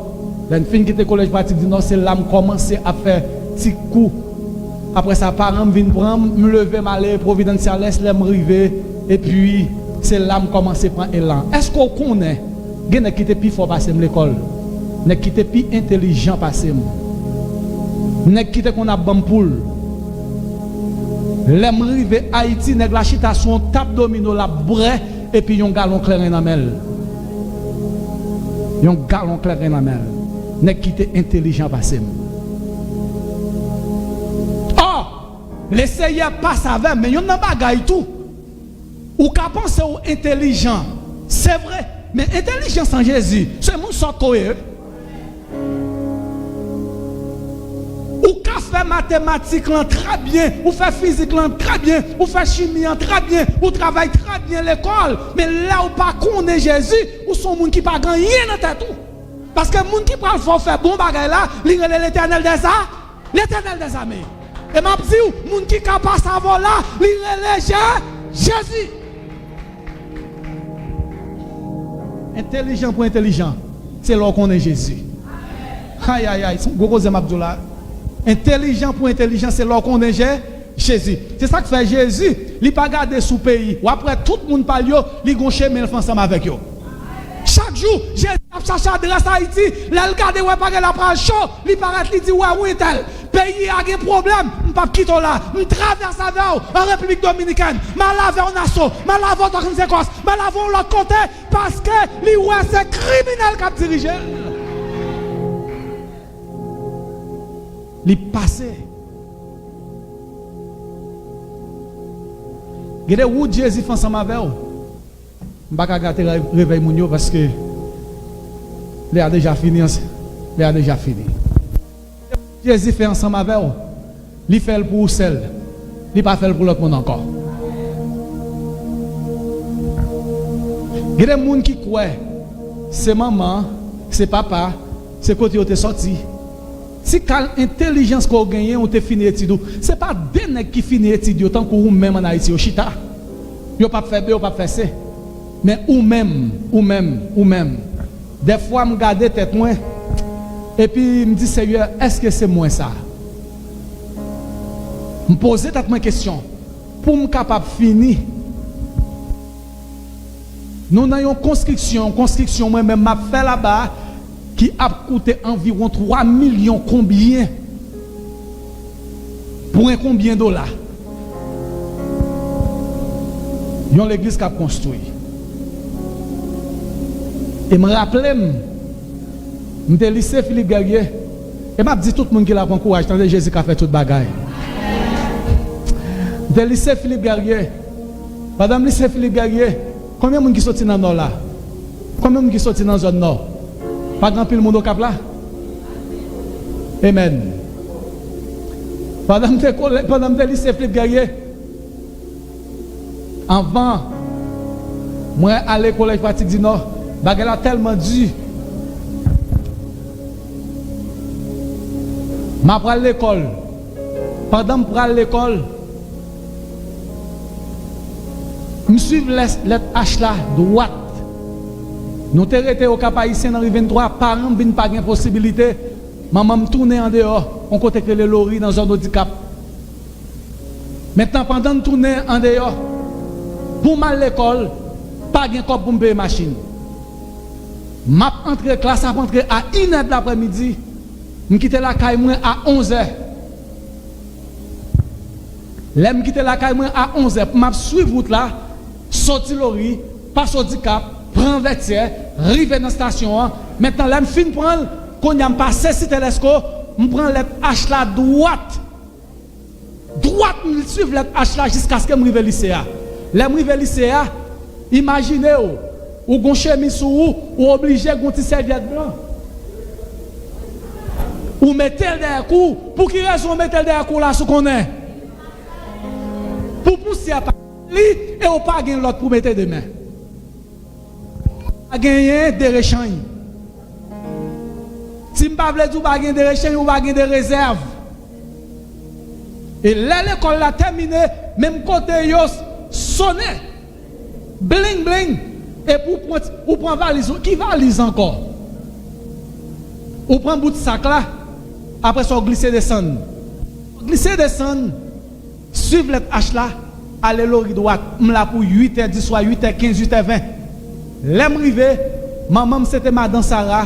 Lè m fin kite Collège Pratique du Nord, se la m kòmanse ap fè ti kou. Apre sa, paran m vin pran m, m leve, m ale Providenciales, lè m rive, epi se la m kòmanse pran elan. Èske w konnen, gen nèg ki te pi fò pase m lekòl, nèg ki te pi entelijan pase m, nèg ki te konn ap ban m poul. Lè m rive Ayiti, nèg la chita sou yon tab domino, l ap bwè, epi yon galon kleren nan men l. Yon galon kleren nan men l. Nèg ki te entelijan pase m. Ò, Leseyè pase avè m, men youn nan bagay tou, ou ka panse w entelijan, se vre, men entelijan san Jezi, se moun sòt ke w ye. Ou ka fè matematik lan trè byen, ou fè fizik lan trè byen, ou fè chimi an trè byen, ou travay trè byen lekòl, men lè w pa konnen Jezi, ou se yon moun ki pa gen anyen nan tèt ou. Paske moun ki pral fè w fè bon bagay la, li rele Letènèl dèza-, Letènèl dèzame. E m ap di w, moun ki ka pase avè w la, li rele Je-, Jezi. Entelijan pou entelijan, se lè w konnen Jezi. Ayayay, se yon gwo koze m ap di w la. Entelijan pou entelijan, se lè w konnen Je-, Jezi. Se sa k fè Jezi, li pa gade sou peyi. W ap wè tout moun pa l yo, li gon chemen l fè ansanm avèk yo. Chak jou, Jezi ap chache adrès Ayiti. Lè l gade, wè pa gen, la pral cho, li parèt, li di, "Wè, wi, entèl. Peyi a gen pwoblèm, m p ap kite w la. M travèse avè w an Repiblik Dominikèn. M al avè w Naso, m al avè w Tòknzekòs, m al avè w lòt kote," paske li wè se kriminèl k ap dirije l. Li pase. Gade wout Jezi fè ansanm avè w. M pa ka gate re-, revèy moun yo paske lè a deja fini, ans-, lè a deja fini. Jezi fè ansanm avè w, li fè l pou ou sèl. Li pa fè l pou lòt moun ankò. Gen de moun ki kwè se manman, se papa, se kote yo te sòti. Ti kal entèlijans ke w genyen, ou te fini etid ou. Se pa de nèg ki fini etid yo tankou ou menm ann Ayiti yo chita. Yo p ap fè B, yo p ap fè C. Men ou menm, ou menm, ou menm. Dèfwa m gade tèt mwen, epi m di, Seyè, èske se mwen sa? M poze tèt mwen kesyon, pou m kapab fini. Nou nan yon konstriksyon, yon konstriksyon mwen menm m ap fè laba a, ki ap koute anviwon twa milyon konbyen? Pwen konbyen dola? Yon legliz k ap konstwi. E m raple m, m te lise Philippe Guerrier, e m ap di tout moun ki la pran kouraj, tande, Jezi ka fè tout bagay. M te lise Philippe Guerrier. Pandan m lise Philippe Guerrier, konbyen moun ki soti nan Nò la? Konbyen moun ki soti nan zòn Nò? Pa gen anpil moun Okap la? Amen. Pandan m te kole-, pandan m te lise Philippe Guerrier, anvan mwen ale Kolèj Pratik di Nò, bagay la tèlman di. M ap pral lekòl. Pandan m pral lekòl, m swiv lè-, lèt H la dwat. Nou te rete Okap Ayisyen nan ri venntwa, paran m vin pa gen posibilite. Manman m tounen andeyò, yon kote k rele Lori, nan zòn Odikap. Mentnan, pandan m tounen andeyò, pou m al lekòl, pa gen kòb pou m peye machin. M ap antre, klas ap antre a inè daprémidi, m kite lakay mwen a onzè. Lè m kite lakay mwen a onzè, pou m ap swiv wout la, soti Lori, pase Odikap, pran Vètyè, rive nan estasyon an. Mentnan, lè m fin pran l, kounye a m pase Site Lèsko, m pran lèt H la dwat. Dwat, m swiv lèt H la jiskaske m rive lise a. Lè m rive lise a, imajine w, ou gon chemiz sou ou, ou oblije gon ti sèvyèt blan. Ou mete l dèyè kou w. Pou ki rezon w mete l dèyè kou w la, si w konnen? Pou pousyè pa li, e w pa gen lòt pou mete demen. Pa genyen derechany. Si m pa vle di w pa gen derechany, ou pa gen de rezèv. E lè lekòl la tèmine, menm kote yo sonnen, bling, bling, epi w pran, ou pran valiz ou. Ki valiz ankò? Ou pran bout sak la, apre sa w glise desann. Glise desann, swiv lèt H la, ale Lori dwat. M la pou uit è di swa, uit è kenz, uit è ven. Lè m rive, manman m se te madan Sara.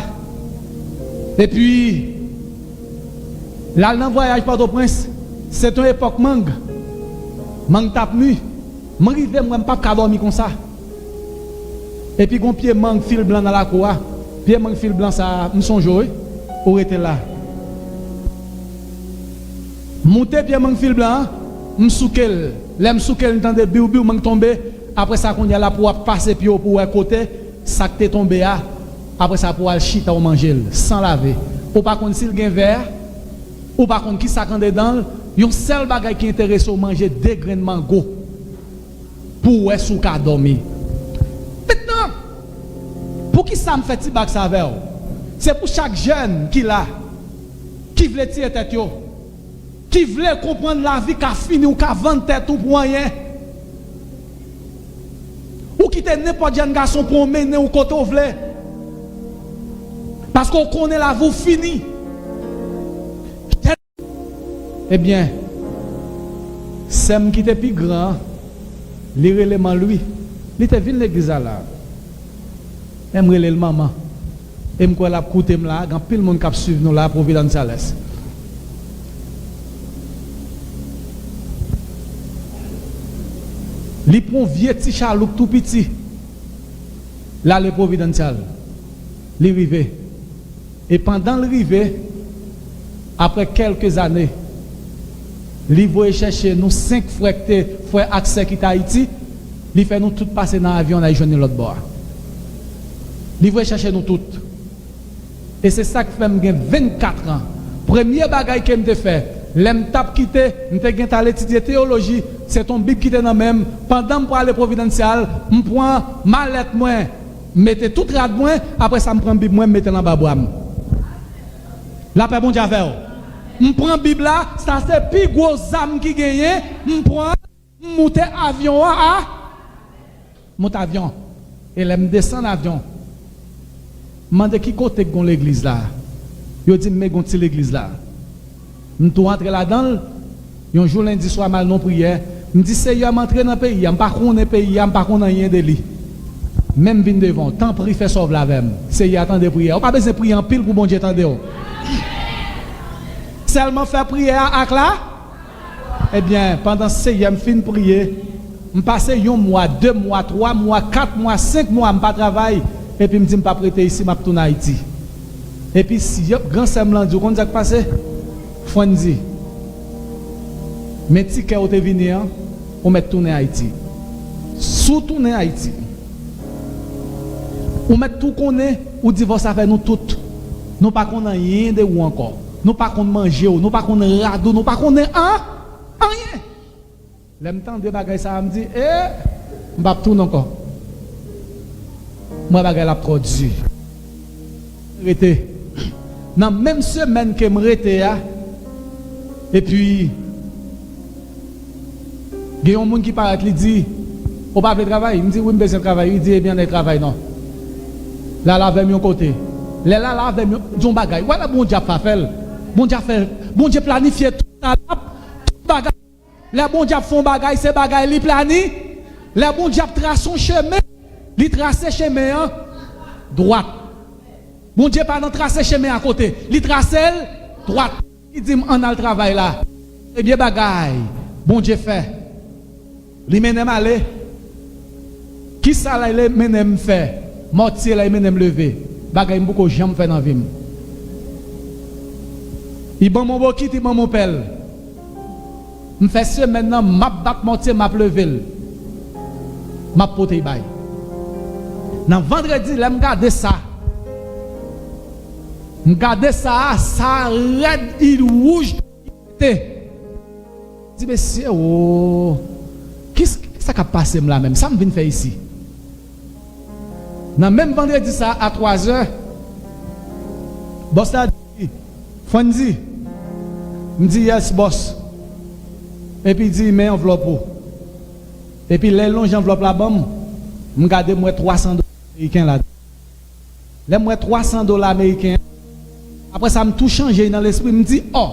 Epi, l al nan vwayaj Pòtoprens, se te yon epòk mang. Mang t ap mi. M rive, m wè m p ap ka dòmi konsa. Epi gon pye mang fil blan nan lakou a. Pye mang fil blan sa a, m sonje w, wi. Ou rete la. M moute pye mang fil blan an, m souke l. Lè m souke l, m tande biw biw, mang tonbe. Apre sa, kounye a la pou w ap pase pye w pou w wè kote sa k te tonbe a. Apre sa, pou w al chita, w manje l san lave. Ou pa konn si l gen vè, ou pa konn ki sa k andedan l. Yon sèl bagay ki enterese w, manje de grenn mango pou w wè si w ka dòmi. Mentnan, poukisa m fè ti bak sa avè w? Se pou chak jèn ki la, ki vle tiye tèt yo, ki vle konprann lavi ka fini, ou ka vann tèt ou pou anyen. Ou kite nenpòt jèn gason pran w mennen w kote w vle. Paske w konnen lavi w fini. Ebyen, sè m ki te pi gran an, li rele m Anlwi. Li te vin legliz la la. Men m rele l manman. E m kwè l ap koute m la, gen anpil moun k ap swiv nou la, Providenciales. Li pran yon vye ti chaloup tou piti. L ale Providencial. Li rive. E pandan l rive, apre kèlke zane, li voye chèche nou senk frè ki te, frè ak sè ki te Ayiti, li fè nou tout pase nan avyon, n al jwenn li lòt bò a. Li voye chèche nou tout. E se sa k fè m gen vennkat an. Premye bagay ke m te fè, lè m t ap kite, m te gentan al etidye teyoloji, se t on Bib ki te nan men m. Pandan m prale Providencial, m pran malèt mwen, M mete tout rad mwen, apre sa m pran Bib mwen, m mete l anba bra m. Lapè Bondye avè w. M pran Bib la, sa se pi gwo zam ki genyen, m pran, m moute avyon an a, moute avyon. E lè m desann avyon, m mande ki kote k gon legliz la. Yo di m men gon ti legliz la. M tou antre ladan l. Yon jou lendi swa m al nan priyè. M di, Seyè, m antre nan peyi a, m pa konnen peyi a, m pa konn anyen de li. Men m vin devan w, tanpri fè sa w vle avè m. Seyè a tande priyè. Ou pa bezwen priye anpil pou Bondye tande w. Sèlman fè priyè a ak la. Ebyen, pandan Seyè m fin priye, m pase yon mwa, de mwa, twa mwa, kat mwa, senk mwa, m pa travay, epi m di m p ap rete isi, m ap tounen Ayiti. Epi si, gran sè m lan di, ou konn sa k pase? Fwenn di, men ti kè ou te vini an, ou mèt tounen Ayiti. Si w tounen Ayiti, ou mèt tou konnen ou divòse avè nou tout. Nou pa konn anyen de ou ankò. Nou pa konn manje w, nou pa konn rad ou, nou pa konnen an, anyen. Lè m tande bagay sa a, m di, e, m p ap tounen ankò. M wè bagay la ap twò di. Rete. Nan menm semèn ke m rete a, epi gen yon moun ki parèt, li di, ou pa vle travay? M di, wi, m bezwen travay. Li di, ebyen, ann al travay non. L al avè m yon kote. Lè l al avè m, yon, di yon bagay. Wè lè Bondye ap fè afè l. Bondye ap fè, Bondye planifye tout sa l ap, tout bagay. Lè Bondye ap fè yon bagay, se bagay li plani. Lè Bondye ap trase yon chemen, li trase chemen an dwat. Bondye pa nan trase chemen a kote, li trase l dwat. Li di m, ann al travay la. Premye bagay Bondye fè, li mennen m ale. Kisa l ale mennen m fè? Mòtye l ale mennen m leve. Bagay m poko janm fè nan vi m. Li ban m yon bokit, li ban m yon pèl. M fè semèn nan, m ap bat mòtye, m ap leve l. M ap pote l bay. Nan vandredi, lè m gade sa, m gade sa, sa rèd, li wouj, li pete. Di, mesye, o, ki, ki sa k ap pase m la menm? Sa m vin fè isi? Nan menm vandredi sa a, a twazè, bòs la di, Fwenn di, m di, yes, bòs. Epi di, men anvlòp ou. Epi lè l lonje anvlòp la ban m, m gade, m wè twa san dola ameriken ladan. Lè m wè twa san dola ameriken, apre sa, m tou chanje nan lespri, m di, ò,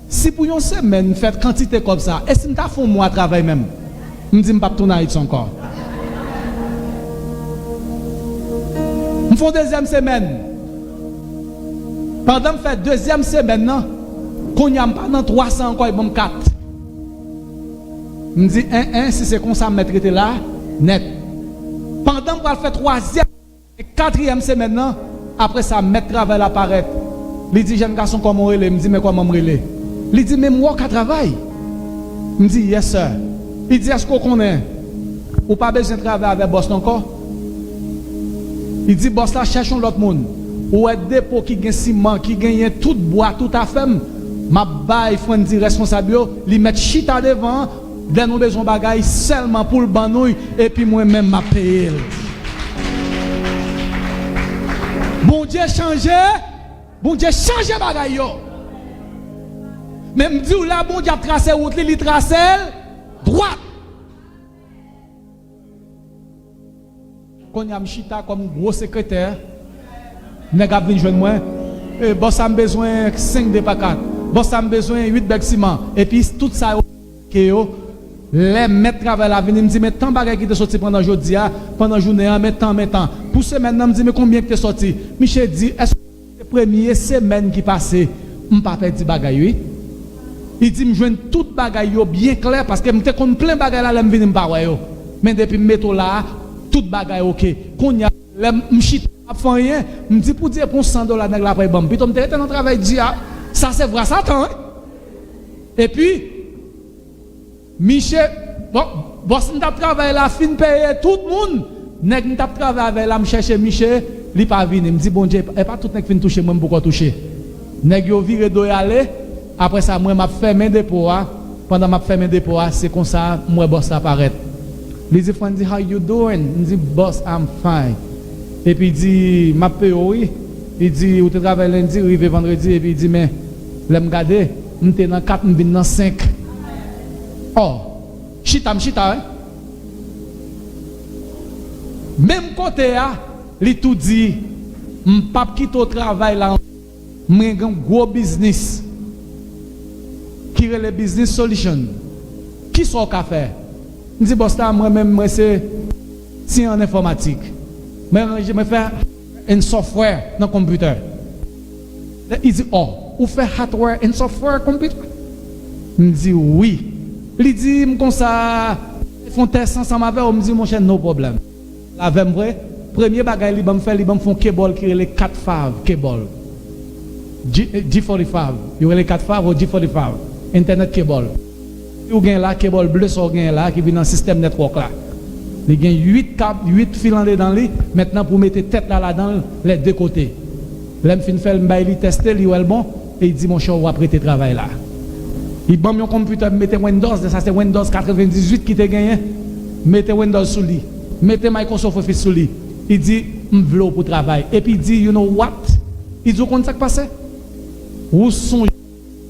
si pou yon semèn m fè kantite kòb sa, e si m ta fè yon mwa travay menm? M di, m p ap tounen Ayiti ankò. M fè yon dezyèm semèn. Pandan m fè dezyèm semèn nan, kounye a m pa nan twa san ankò, e ban m kat. M di, en, en, si se konsa, m mèt rete la nèt. Pandan m pral fè twazyèm e katriyèm semèn nan, apre sa, mèt travay la parèt. Li di, jèn gason, kòman w rele? M di, men kòman m rele? Li di, men m wè w ka travay. M di, yes, sir. Li di, èske w konnen ou pa bezwen travay avè bòs la ankò? Li di, bòs la chèche yon lòt moun. Ou wè depo ki gen siman, ki genyen tout bwa, tout afè m, m ap bay Fwenn di responsab yo, li mèt chita devan an, lè nou bezwen yon bagay sèlman pou l ban nou, epi mwen menm m ap peye l. Bondye chanje, Bondye chanje bagay yo. Men m di w la, Bondye ap trase wout li, li trase l dwat. Kounye a m chita kòm gwo sekretè. Nèg ap vin jwenn mwen. E, bòs sa m bezwen senk de pa kat. Bòs sa m bezwen uit bèg siman. Epi tout sa yo ke yo, lè mèt travay la vini, m di, men tan bagay ki te soti pandan jodi a, pandan jounen an, men tan, men tan. Pou semèn nan, m di, men konbyen ki te soti? Misye di, èske se premye semèn ki pase, m pa pèdi bagay, wi. Li di m jwenn tout bagay yo byen klè, paske m te konn plen bagay la, lè m vini m pa wè yo. Men depi m mete w la a, tout bagay oke. Kounye a, lè m chita, m ap fè anyen, m di pou Dye pran san dola nèg la pral ban m. Pito m te rete nan travay di a. Sa se vwa Satan, wi. Epi, misye, bò-, bòs m t ap travay la fin peye tout moun. Nèg m t ap travay avè la, m chèche misye, li pa vini. M di, Bondye, e pa tout nèg fin touche, mwen m poko touche. Nèg yo vire do y ale. Apre sa, mwen m ap fèmen depo a. Pandan m ap fèmen depo a, se konsa m wè bòs la parèt. Li di, Fwenn di, how you doing? M di, boss, I'm fine. Epi di, "M ap peye w, wi." Li di, "Ou te travay lendi, rive vandredi." Epi di, "Men, lè m gade, m te nan kat, m vin nan senk." Ò, chita, m chita, wi. Menm kote a, li tou di, "M p ap kite w travay la ankò. Mwen gen yon gwo biznis ki rele Business Solution. Kisa w ka fè?" M di, "Bòs la, mwen menm, mwen se ti an enfòmatik. Mwen ranje, mwen fè hardware and software nan konpitè." Li di, "Ò, ou fè hardware and software konpitè?" M di, "Wi." Li di m konsa, "Fè yon tès ansanm avè w." M di, "Monchè, no problem." L avè m vre. Premye bagay li ban m fè, li ban m fè yon kebòl ki rele kat five kebòl. G, G forty-five. Yo rele kat five ou G forty-five. Entènèt kebòl. Si w gen la, kebòl ble sa w gen la, ki vin nan sistèm netwòk la. Li gen uit kab, uit fil andedan li. Mentnan pou mete tèt la ladan l, lè de kote. Lè m fin fè l, m bay li tèste, li wè l bon, e li di, "Monchè, w ap rete travay la." Li ban m yon konpitè, m mete Windows, lè sa se Windows katrevendizuit ki te genyen. Mete Windows sou li. Mete Microsoft Office sou li. Li di, "M vle w pou travay." Epi li di, "You know what?" Li di, "Ou konn sa k pase? Ou sonje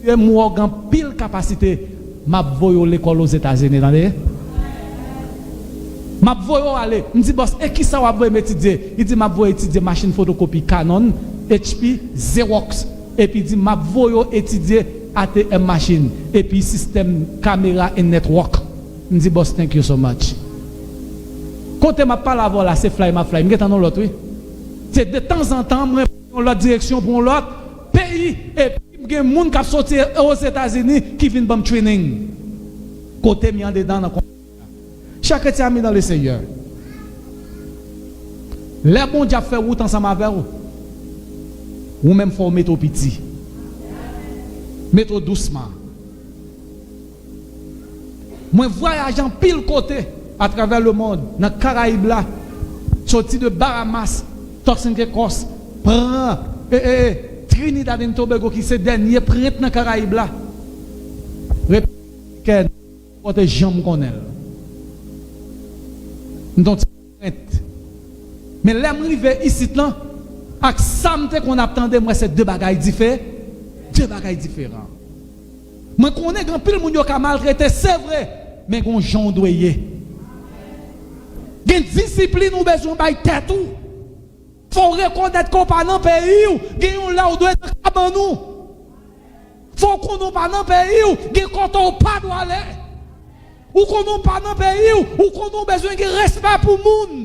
m wè w gen anpil kapasite, m ap voye w lekòl Ozetazini, tande? M ap voye w ale." M di, "Bòs, e kisa w ap voye m etidye?" Li di, "M ap voye etidye machin fotokopi Canon, H P, Xerox." Epi di, "M ap voye w etidye A T M machin, epi sistèm kamera and network." M di, "Bòs, thank you so much." Kote m ap pale avè w la, se fly m ap fly. M gentan nan lòt, wi. Se de tanzantan, mwen yon lòt direksyon pou yon lòt peyi, epi m gen moun k ap soti Ozetazini ki vin ban m training. Kote m ye andedan nan kon-, chè kretyen ami nan Leseyè, lè Bondye ap fè wout ansanm avè w, ou menm fò w mete w piti. Mete w dousman. Mwen vwayaje anpil kote atravè lemonn, nan Karayib la, soti de Bahamas, Turks and Caicos, pran, e, e, e, Trinidad and Tobago, ki se dènye pwent nan Karayib la. Repiblik Dominikèn, kote janm konnen l. M t on ti pwent. Men lè m rive isit lan, ak sa m te konn ap tande, m wè se de bagay dife-, de bagay diferan. Mwen konnen gen anpil moun yo ka maltrete, se vre, men gen yon jan w dwe ye. Gen disiplin ou bezwen bay tèt ou. Fò w rekonèt ke w pa nan peyi w, gen yon lè w dwe nan kabann ou. Fò w konnen w pa nan peyi w, gen kote w pa dwe ale. Ou konnen w pa nan peyi w, ou konnen w bezwen gen respè pou moun.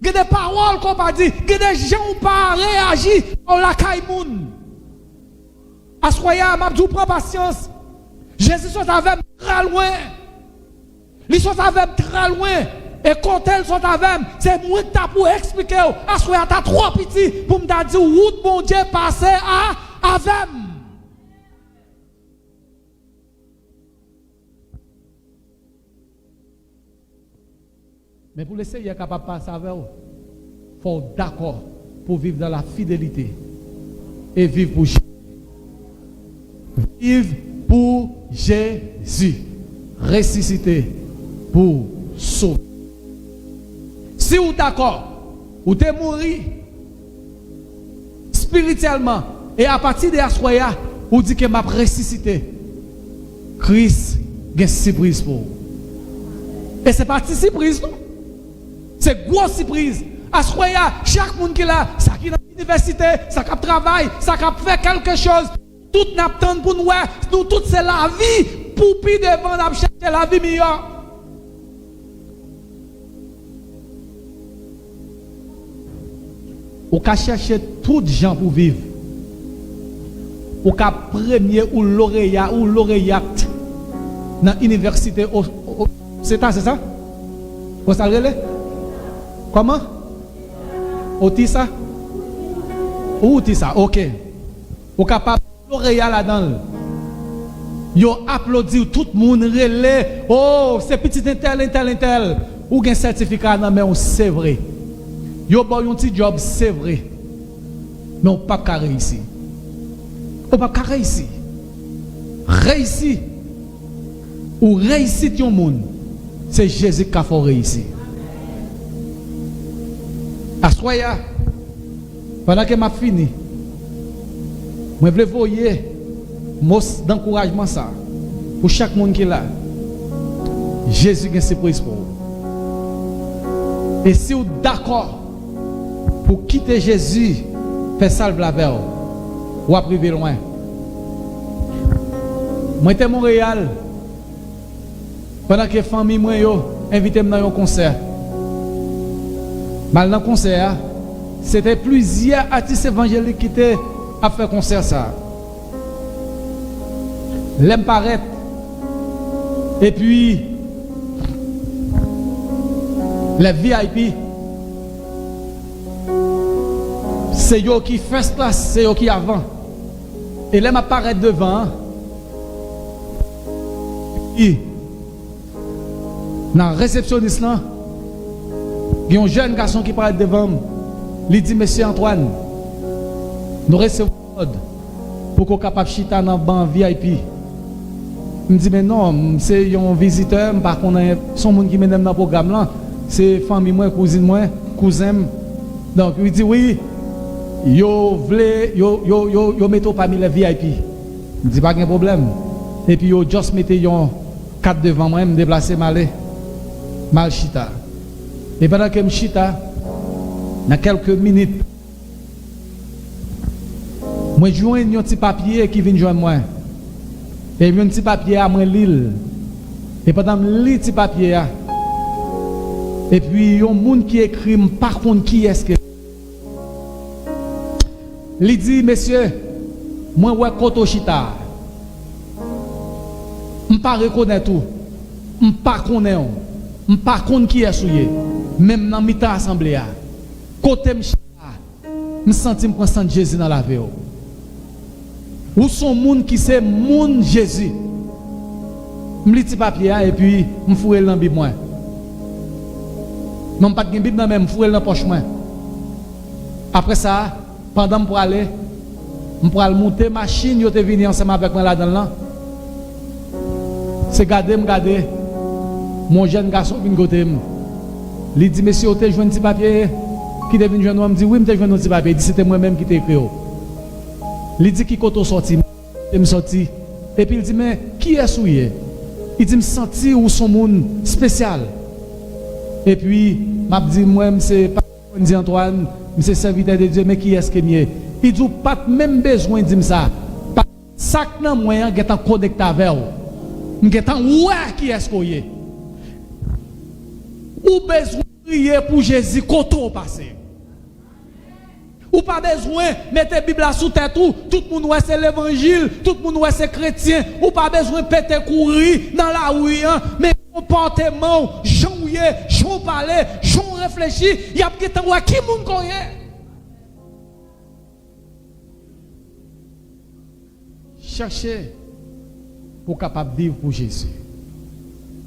Gen de pawòl ke w pa di, gen de jan w pa reyaji lè w lakay moun. Aswè a, m ap di w pran pasyans. Jezi sot avè m trè lwen. Li sot avè m trè lwen. E kote l sot avè m, se mwen ki ta pou eksplike w. Aswè a ta twò piti pou m ta di w wout Bondye pase a, avè m. Men pou Lesenyè kapab pase avè w, fò w dakò pou viv dans la fidélité e viv pou Jezi. Viv pou Jezi. Resisite pou sove. Si w dakò, ou te mouri, espirityèlman, e apati de aswè a, ou di ke m ap resisite. Kris gen sipriz pou ou. E se pa ti sipriz, non. Se gwo sipriz. Aswè a, chak moun ki la, sa ki nan inivèsite, sa k ap travay, sa k ap fè kèlke choz, tout n ap tann pou n wè, nou tout se lavi, pou pi devan n ap chèche lavi miyò. Ou ka chèche tout jan pou viv. Ou ka premye ou loreya, ou loreyat nan inivèsite o, o, Oseta, se sa? Konsa l rele? Kòman? Otisa? Ou Otisa, oke. Ou kapab loreya ladan l. Yo aplodi w, tout moun rele, "O, se pitit entèl, entèl, entèl." Ou gen sètifika nan men w, se vre. Yo ba w yon ti djòb, se vre. Men w p ap ka reyisi. Ou p ap ka reyisi. Reyisi. Ou reyisit yon moun, se Jezi k ka fè w reyisi. Aswè a, pandan ke m ap fini, mwen vle voye mo s- dankourajman sa pou chak moun ki la. Jezi gen sipriz pou ou. E si w dakò pou kite Jezi fè sa l vle avè w, w ap rive lwen. Mwen te Monreyal, pandan ke fanmi mwen yo envite m nan yon konsè. M al nan konsè a, se te plizyè atis evanjelik ki te ap fè konsè sa a. Lè m parèt, epi lè V I P, se yo ki first class, se yo ki avan. E lè m ap parèt devan an, epi nan resepsyonis lan, gen yon jèn gason ki parèt devan m. Li di, "Mesye Antoine, nou resevwa lòd pou ke w kapab chita nan ban V I P." M di, "Men non, m se yon vizitè, m pa konn anyen." Se yon moun ki mennen m nan pwogram lan. Se fanmi mwen, kouzin mwen, kouzen m. Donk, li di, "Wi, yo vle, yo, yo, yo, yo mete w pami lè V I P." M di, "Pa gen pwoblèm." Epi yo just mete yon kat devan mwen, m deplase, m ale. M al chita. E pandan ke m chita, nan kèlke minit, mwen jwenn yon ti papye ki vin jwenn mwen. E yon ti papye a, mwen li l. E pandan m li ti papye a, epi yon moun ki ekri, m pa konn kiyès ke li di, "Mesye, mwen wè kote w chita a. M pa rekonèt ou. M pa konnen w. M pa konn kiyès ou ye. Men m nan mitan asanble a. Kote m chita a, m santi m pran san Jezi nan lavi w. Ou se yon moun ki se moun Jezi." M li ti papye a, epi m foure l nan Bib mwen. Non, m pa t gen Bib nan men m, m foure l nan pòch mwen. Apre sa, pandan m prale, m pral moute machin yo te vini ansanm avèk mwen ladan l lan. Se gade m gade, yon jèn gason vin kote m. Li di, "Mesye, ou te jwenn ti papye ki te vin jwenn ou an?" M di, "Wi, m te jwenn yon ti papye." Li di, "Se te mwen menm ki te ekri w." Li di, "Ki kote w sòti?" M di, "M sòti." Epi l di, "Men, kiyès ou ye?" Li di, "M santi ou se yon moun espesyal." Epi, m ap di, "Mwen, m se Andy Antoine, m se sèvitè de Dye, men kiyès ke m ye?" Li di, "Ou pa t menm bezwen di m sa. Pa, sa k nan mwen an gentan konekte avè w. M gentan wè kiyès ke w ye. Ou bezwen priye pou Jezi kote w pase. Ou pa bezwen mete Bib la sou tèt ou. Tout moun wè se levanjil, tout moun wè se kretyen. Ou pa bezwen pete kouri nan lari an, men konpòteman w, jan w ye, jan w pale, jan w reflechi, y ap gentan wè ki moun ke w ye." Chache pou w kapab viv pou Jezi.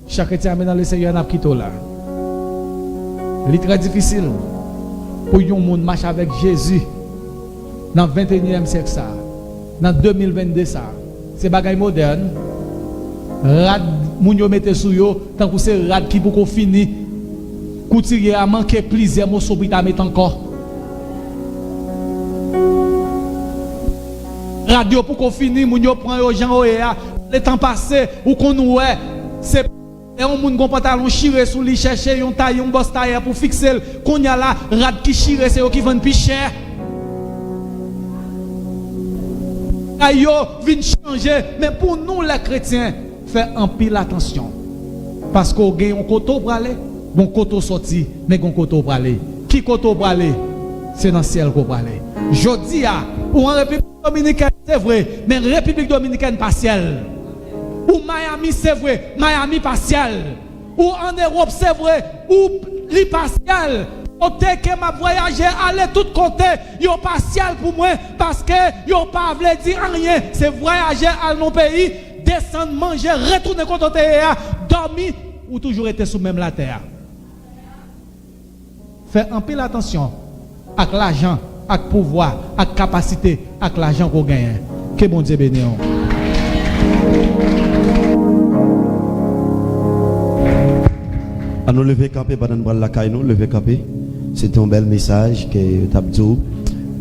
Chak kretyen, ame nan Lesenyè, n ap kite w la. Li trè difisil pou yon moun mache avèk Jezi nan venteyinyèm syèk sa a, nan de mil vennde sa a. Se bagay modèn. Rad moun yo mete sou yo, tankou se rad ki poko fini. Koutirye a manke plizyè moso pou l ta met ankò. Rad yo poko fini, moun yo pran yo jan yo ye a. Letan pase, ou konn wè, se lè yon moun gon pantalon chire sou li, chèche yon tay, yon bòs tayè pou fikse l. Kounye a la, rad ki chire, se yo ki vann pi chè. Bagay yo vin chanje, men pou nou, lè kretyen, fè anpil atansyon. Paske w gen yon kote w prale, gon kote w sòti, men gon kote w prale. Ki kote w prale? Se nan syèl ke w prale. Jodi a, ou an Repiblik Dominikèn, se vre, men Repiblik Dominikèn pa syèl. Ou Miami, se vre, Miami pa syèl. Ou ann Ewòp, se vre, ou li pa syèl. Kote ke m ap vwayaje, ale tout kote, yo pa syèl pou mwen, paske yo pa vle di anyen. Se vwayaje al nan peyi, desann, manje, retounen kote w te ye a, dòmi, ou toujou rete sou menm latè a. Fè anpil atansyon ak lajan, ak pouvwa, ak kapasite, ak lajan ke w genyen. Ke Bondye beni w. An nou leve kanpe pandan n pral lakay nou, leve kanpe. Se te yon bèl mesaj ke yo t ap di w,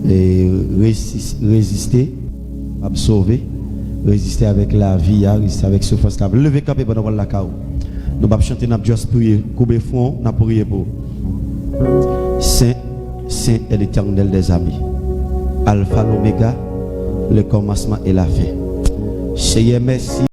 e, rezis-, reziste, w ap sove, reziste avèk lavi a, reziste avèk soufrans la. Leve kanpe pandan w al lakay ou. Nou p ap chante, n ap just priye. Koube fwon w, n ap priye pou ou. Sen, Sen e Letènèl dèzame. Alfa, Lomega, le kòmansman e la fen. Seyè, mèsi.